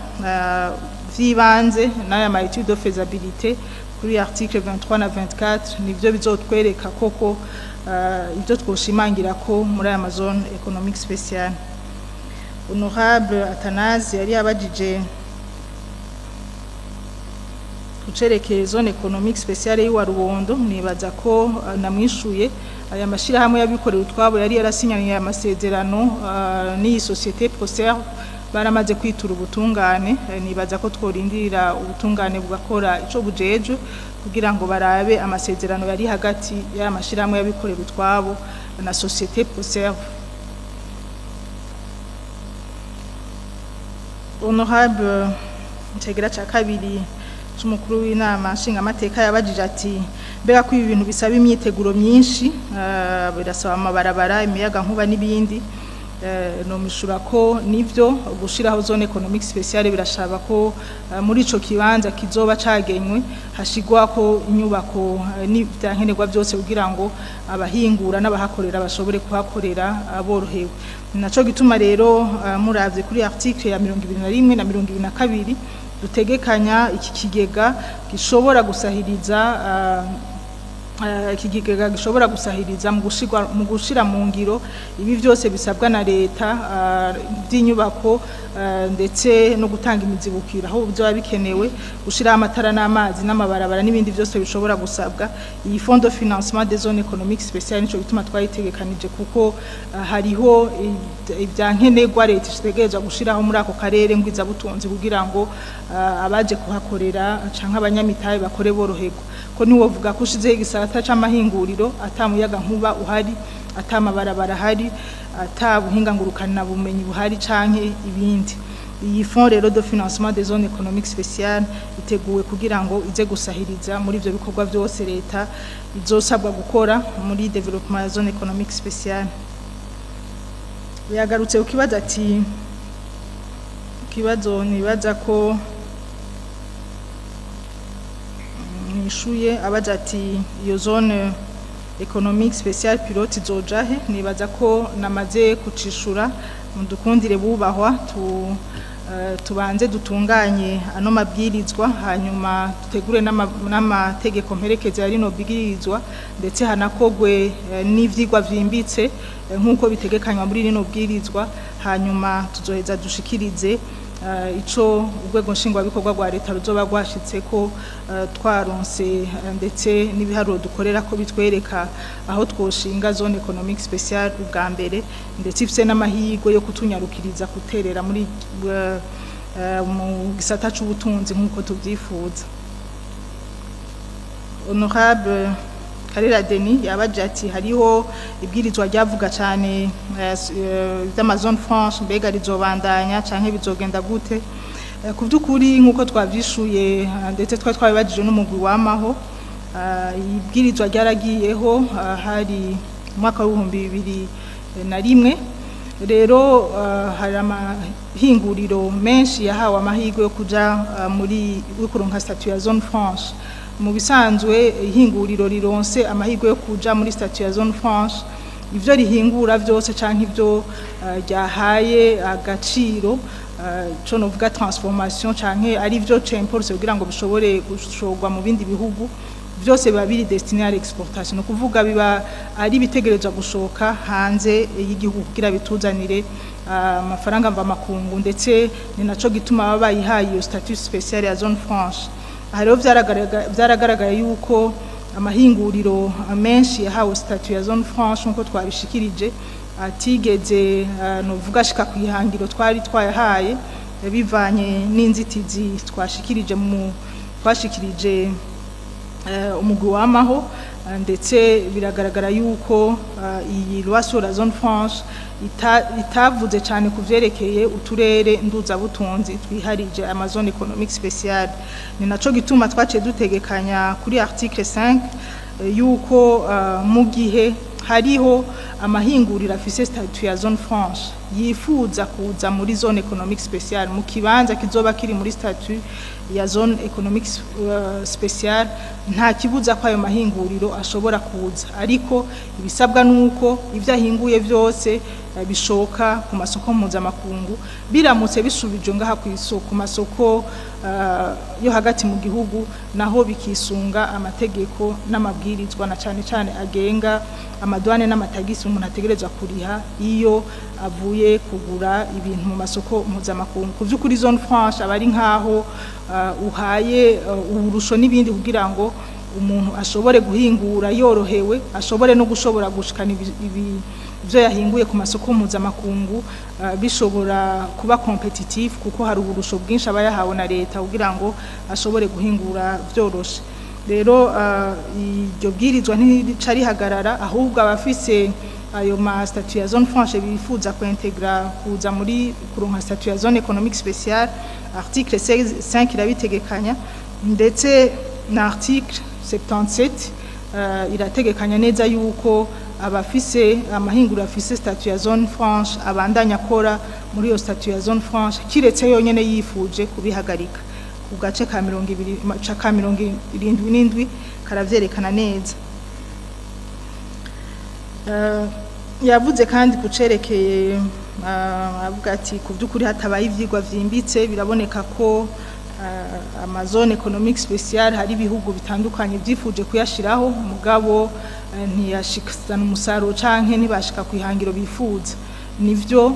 vy'ibanze n'aya ma étude de faisabilité kuri article 23 na 24 nivyo bizotwereka koko ibyo twoshimangira ko muri aya zone économique spéciale. Honorable Athanase yari yabajije kucerekeye zone économique spéciale y'wa Rubondo. Nibaza ko namwishuye. Aya mashirahamwe y'abikorera utwabo yari yarasinyaniye amasezerano n'iyi société Proserve baramaze kwitura ubutungane. Nibaza ko tworindira ubutungane bugakora ico bujejwe kugira ngo barabe amasezerano yari hagati y'aya mashirahamwe y'abikorera utwabo na société Proserve. Honorable Ntegera ca kabiri c'umukuru w'inama nshingamateka yabajije ati: "Mbega ko ibi bintu bisaba imyiteguro myinshi, birasaba amabarabara, imiyaga nkuba n'ibindi?" Nomishura ko nivyo, gushiraho zone économique spéciale birashaba ko muri ico kibanza kizoba cagenywe hashigwa ko inyubako n'ivyankenerwa byose kugira ngo abahingura n'abahakorera bashobore kuhakorera borohewe. Naco gituma rero muravye kuri article ya 21 na 22 dutegekanya iki kigega gishobora gusahiriza ikigega gishobora gusahiriza mu gushira mu ngiro ibi byose bisabwa na leta by'inyubako, ndetse no gutanga imizibukiro aho byoba bikenewe, gushira amatara n'amazi n'amabarabara n'ibindi byose bishobora gusabwa. Iyi fonds de financement des zones économiques spéciales nico gituma twayitegekanije, kuko hariho ibyankenerwa leta itegerezwa gushiraho muri ako karere ngwizabutunzi kugira ngo abaje kuhakorera canke abanyamitahe bakore boroherwa, ko niwovuga ko ushizeho igisata c'amahinguriro ata muyaga nkuba uhari, ata mabarabara ahari, ata buhinga ngurukana bumenyi buhari canke ibindi. Iyi fonds rero de financement des zones économiques spéciales iteguwe kugira ngo ize gusahiriza muri ivyo bikorwa byose leta izosabwa gukora muri développement ya zone économique spéciale. Yagarutse ukibaza ati, ikibazo nibaza ko nishuye, abaza ati: "Iyo zone économique spéciale pilote izoja he?" Nibaza ko namaze kucishura. Mudukundire bubahwa, tubanze dutunganye ano mabwirizwa, hanyuma dutegure n'amategeko mperekeza ya rino bwirizwa, ndetse hanakogwe n'ivyigwa vyimbitse nk'uko bitegekanywa muri rino bwirizwa. Hanyuma tuzoheza dushikirize ico urwego nshingwabikorwa rwa leta ruzoba rwashitse ko twaronse, ndetse n'ibiharuro dukorera ko bitwereka aho twoshinga zone économique spéciale ubwa mbere, ndetse ifise n'amahirwe yo kutunyarukiriza guterera muri mu gisata c'ubutunzi nk'uko tuvyifuza. Honorable Karera Denis yabaje ati: "Hariho ibwirizwa ryavuga cyane vy'ama zone franche, mbega rizobandanya canke bizogenda gute?" Ku by'ukuri, nk'uko twavyishuye, ndetse twari twabibajije n'umugwi wamaho, ibwirizwa ryaragiyeho hari mu mwaka w'2001. Rero hari amahinguriro menshi yahawe amahirwe yo kuja muri yo kuronka statut ya zone franche. Mu bisanzwe, ihinguriro rironse amahirwe yo kuja muri statut ya zone franche, ivyo rihingura vyose canke ivyo ryahaye agaciro, co novuga transformation, canke ari vyo c'importe kugira ngo bishobore gushorwa mu bindi bihugu, byose biba biri destiné à l'exportation. No kuvuga biba ari bitegerezwa gushoka hanze y'igihugu kugira bituzanire amafaranga mva makungu, ndetse ni naco gituma baba bayihaye iyo statut spécial ya zone franche. Aha rero vyaragaragaye yuko amahinguriro menshi yahawe statut ya zone franche, nkuko twabishikirije, atigeze novuga ashika ku ihangiro twari twayahaye, bivanye n'inzitizi twashikirije mu twashikirije umugwi wamaho. Ndetse biragaragara yuko iyi loi sur la zone franche itavuze cyane ku vyerekeye uturere nduzabutunzi twiharije, ama zone économique spéciale. Ni naco gituma twaciye dutegekanya kuri article 5 yuko mu gihe hariho amahinguriro afise statut ya zone franche yifuza kuza muri zone économique spéciale, mu kibanza kizoba kiri muri statut ya zone économique spéciale, nta kibuza ko ayo mahinguriro ashobora kuza, ariko ibisabwa nuko ivyo ahinguye vyose bishoka ku masoko mpuzamakungu. Biramutse bisubijwe ngaha ku isoko, ku masoko yo hagati mu gihugu, naho bikisunga amategeko n'amabwirizwa, na cane cane agenga amadwane n'amatagisi umuntu ategerezwa kuriha iyo avuye kugura ibintu mu masoko mpuzamakungu. Ku vy'ukuri, zone franche aba ari nkaho uhaye uburusho n'ibindi kugira ngo umuntu ashobore guhingura yorohewe, ashobore no gushobora gushikana ibyo yahinguye ku masoko mpuzamakungu, bishobora kuba compétitif, kuko hari uburusho bwinshi aba yahawe na leta kugira ngo ashobore guhingura vyoroshe. Rero iryo bwirizwa ntirica rihagarara, ahubwo abafise ayo ma statut ya zone franche bifuza kuintegra kuza muri kuronka statut ya zone économique spéciale, article 5 irabitegekanya, ndetse na article 77 irategekanya neza yuko abafise amahinguriro afise statut ya zone franche abandanya akora muri iyo statut ya zone franche, kiretse yonyene yifuje kubihagarika. Ku gace ka 20 ka 77 karavyerekana neza. Yavuze kandi kucerekeye, avuga ati ku by'ukuri hatabaye ivyigwa vyimbitse, biraboneka ko amazone économique spéciale hari ibihugu bitandukanye byifuje kuyashiraho, mugabo ntiyashikana umusaruro canke ntibashika kwihangiro bifuza. Nivyo,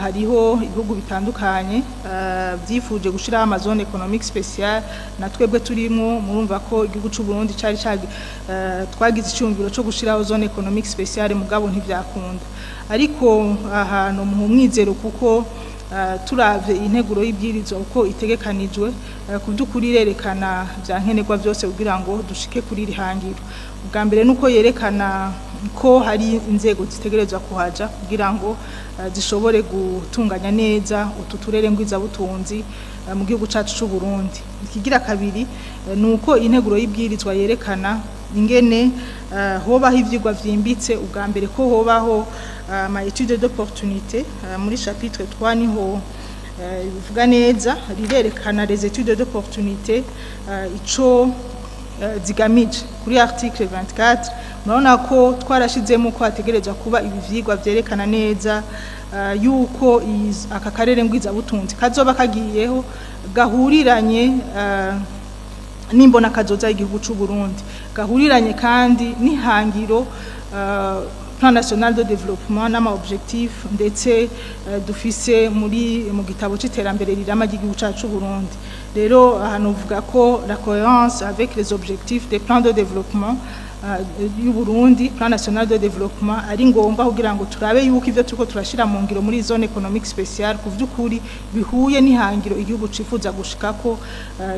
hariho ibihugu bitandukanye byifuje gushiraho amazone économique spéciale, na twebwe turimo. Murumva ko igihugu c'u Burundi cari twagize icyumviro cyo gushiraho zone économique spéciale, mugabo ntivyakunda. Ariko ahantu mu mwizero, kuko turavye integuro y'ibwirizwa uko itegekanijwe, ku by'ukuri irerekana vya nkenerwa byose kugira ngo dushike kuri iri hangiro. Ubwa mbere nuko yerekana ko hari inzego zitegerezwa kuhaja kugira ngo zishobore gutunganya neza utu turere ngwizabutunzi mu gihugu cacu c'u Burundi. Ikigira kabiri nuko integuro y'ibwirizwa yerekana ingene hobaho ivyigwa vyimbitse. Ubwa mbere ko hobaho ama étude d'opportunité, muri chapitre 3 niho bivuga neza, rirerekana les études d'opportunité ico zigamije. Kuri article 24 murabona ko twarashizemo ko hategerezwa kuba ibi vyigwa vyerekana neza yuko aka karere ngwizabutunzi kazoba kagiyeho gahuriranye n'imbona kazoza y'igihugu c'u Burundi, gahuriranye kandi n'ihangiro plan national de développement n'ama objectif ndetse dufise muri mu gitabo c'iterambere rirama ry'igihugu cacu c'u Burundi. Rero ahantu uvuga ko la cohérence avec les objectifs des plans de développement y'u Burundi, plan national de développement, ari ngombwa kugira ngo turabe yuko ivyo turiko turashira mu ngiro muri zone économique spéciale ku vy'ukuri bihuye n'ihangiro igihugu cifuza gushikako,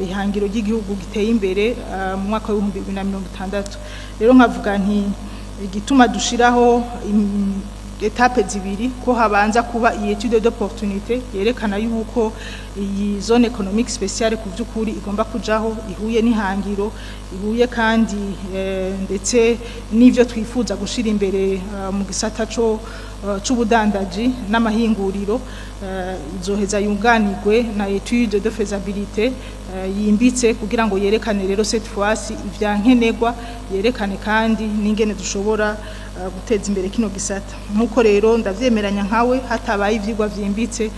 ihangiro ry'igihugu giteye imbere mu mwaka wa 2060. Rero nkavuga nti igituma dushiraho étapes zibiri, ko habanza kuba iyi étude d'opportunité yerekana yuko iyi zone économique spéciale ku vy'ukuri igomba kujaho, ihuye n'ihangiro, ihuye kandi ndetse n'ivyo twifuza gushira imbere mu gisata co c'ubudandaji n'amahinguriro, izoheza yunganirwe na étude de faisabilité yimbitse kugira ngo yerekane rero cette fois ivyankenerwa, yerekane kandi n'ingene dushobora guteza imbere kino gisata. Nkuko rero ndavyemeranya nkawe, hatabaye ivyigwa vyimbitse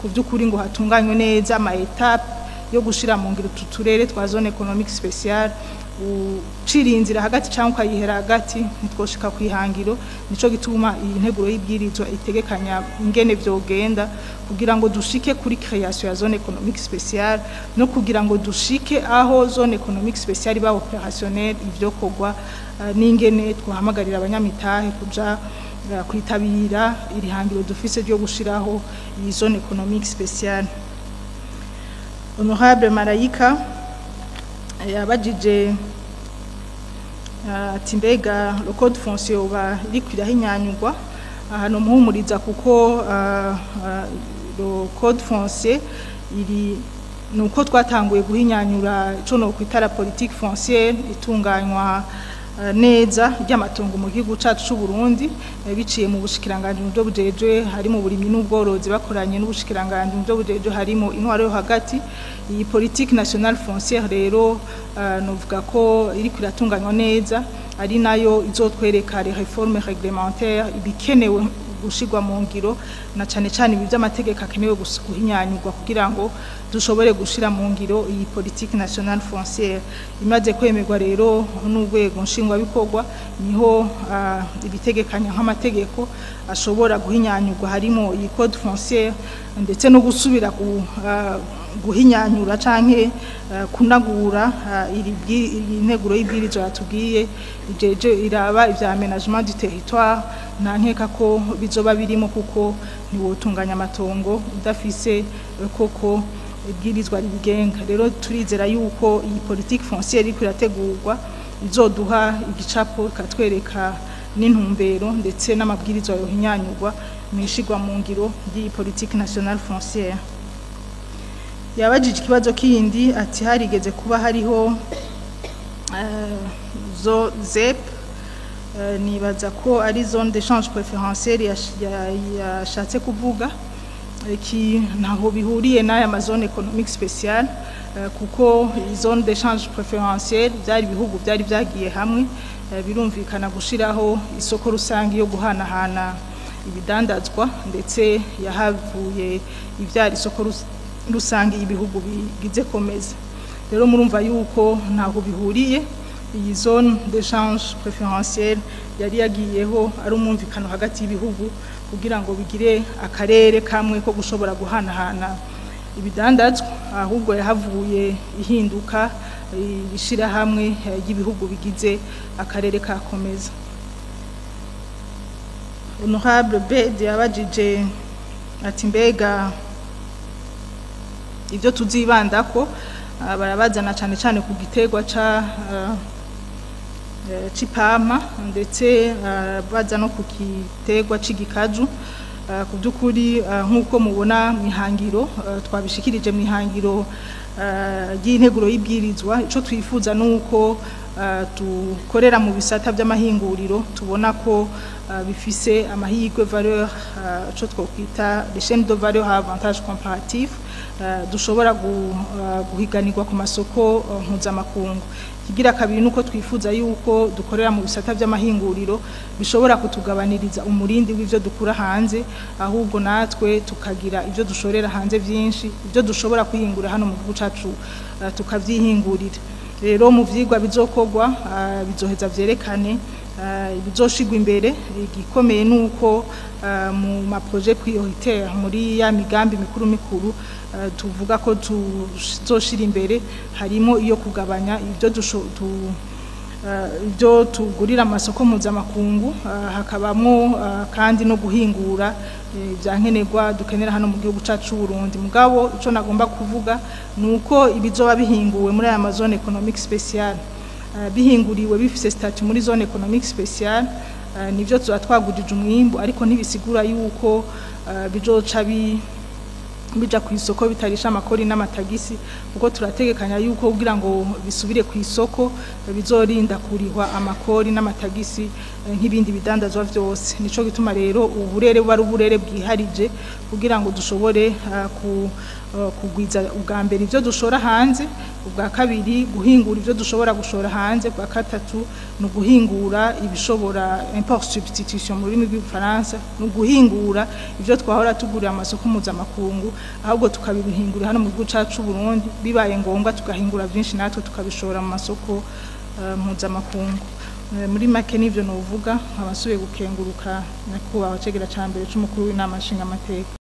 ku vy'ukuri ngo hatunganywe neza ama étapes yo gushira mu ngiro utu turere twa zone économique spéciale, uciriye inzira hagati cyangwa ukayihera hagati, ntitwoshika kwihangiro. Nico gituma iyi nteguro y'ibwirizwa itegekanya ingene vyogenda kugira ngo dushike kuri création ya zone économique spéciale, no kugira ngo dushike aho zone économique spéciale iba opérationnelle, ivyo kogwa n'ingene twahamagarira abanyamitahe kuja kwitabira iri hangiro dufise ryo gushiraho iyi zone économique spéciale. Honorable Marayika yabajije ati mbega le code foncier uba iriko irahinyanyurwa? Ahantu muhumuriza, kuko le code foncier iri nuko twatanguye guhinyanyura ico no kwita la politique foncière itunganywa. neza ry'amatongo mu gihugu cacu c'u Burundi, biciye mu bushikiranganje mu byo bujejwe harimo uburimyi n'ubworozi, bakoranye n'ubushikiranganje mu byo bujejwe harimo intwaro yo hagati. Iyi politique nationale foncière rero novuga ko iri kwiratunganywa neza, ari nayo izotwereka les réformes réglementaires ibikenewe gushirwa mu ngiro, na cane cane ibi by'amategeko akenewe guhinyanyurwa kugira ngo dushobore gushira mu ngiro iyi politique nationale foncière. Imaze kwemerwa rero n'urwego nshingwabikorwa, niho ibitegekanya nk'amategeko ashobora guhinyanyurwa, harimo iyi code foncière, ndetse no gusubira guhinyanyura canke kunagura iri nteguro y'ibwirizwa yatubwiye ijeje iraba ivya aménagement du territoire. Nta nkeka ko bizoba birimo, kuko ntiwotunganya amatongo udafise koko ibwirizwa ribigenga. Rero turizera yuko iyi politique foncière iriko irategurwa izoduha igicapo, ikatwereka n'intumbero ndetse n'amabwirizwa yohinyanyurwa mu ishigwa mu ngiro ry'iyi politique nationale foncière. Yabajije ikibazo kindi ati harigeze kuba hariho zo ZEP, nibaza ko ari zone d'échange préférentielle yashatse kuvuga, ki ntaho bihuriye n'aya ma zone économique spéciale, kuko zone d'échange préférentielle byari ibihugu byari byagiye hamwe, birumvikana gushiraho isoko rusange yo guhanahana ibidandazwa, ndetse yahavuye ibyari isoko rusange y'ibihugu bigize COMESA. Rero murumva yuko ntaho bihuriye. Iyi zone d'échange préférentielle yari yagiyeho ari umwumvikano hagati y'ibihugu kugira ngo bigire akarere kamwe ko gushobora guhanahana ibidandazwa, ahubwo yahavuye ihinduka ishirahamwe ry'ibihugu bigize akarere ka COMESA. Honorable Bede yabajije ati mbega ibyo tuzibandako, barabazana cyane cyane ku giterwa ca c'ipampa, ndetse baza no ku giterwa c'igikaju. Ku by'ukuri, nk'uko mubona mu ihangiro twabishikirije mu ihangiro ry'integuro y'ibwirizwa, ico twifuza nuko dukorera mu bisata by'amahinguriro tubona ko bifise amahirwe valeur, ico twokwita les chaînes de valeur à avantage comparatif, dushobora guhiganirwa ku masoko mpuzamakungu. Kigira kabiri nuko twifuza yuko dukorera mu bisata by'amahinguriro bishobora kutugabaniriza umurindi w'ivyo dukura hanze, ahubwo natwe tukagira ivyo dushorera hanze byinshi, ibyo dushobora kwihingura hano mu gihugu cacu tukavyihingurira. Rero mu vyigwa bizokorwa bizoheza vyerekane ibizoshigwa imbere. Igikomeye nuko mu ma projets prioritaires, muri ya migambi mikuru mikuru tuvuga ko tuzoshira imbere, harimo iyo kugabanya ibyo tugurira amasoko mpuzamakungu, hakabamo kandi no guhingura ibya nkenerwa dukenera hano mu gihugu cyacu c'u Burundi. Mugabo ico nagomba kuvuga nuko ibizoba bihinguwe muri aya ma zone économique spéciale, bihinguriwe bifise statut muri zone économique spéciale, nivyo tuba twagujije umwimbu, ariko ntibisigura yuko bizoca bija ku isoko bitarisha amakori n'amatagisi, kuko turategekanya yuko kugira ngo bisubire ku isoko bizorinda kurihwa amakori n'amatagisi nk'ibindi bidandazwa vyose. Nico gituma rero uburere buba ari uburere bwiharije kugira ngo dushobore kugwiza ubwa mbere ivyo dushora hanze, ubwa kabiri guhingura ivyo dushobora gushora hanze, ubwa gatatu ni uguhingura ibishobora import substitution mu rurimi rw'igifaransa, ni uguhingura ivyo twahora tugurira amasoko mpuzamakungu, ahubwo tukabihingura hano mu gihugu cacu Burundi, bibaye ngombwa tugahingura byinshi natwe tukabishora mu masoko mpuzamakungu. Muri make nivyo novuga, nkaba nsubiye gukenguruka nyakubahwa cegera ca mbere c'umukuru w'inama nshingamateka.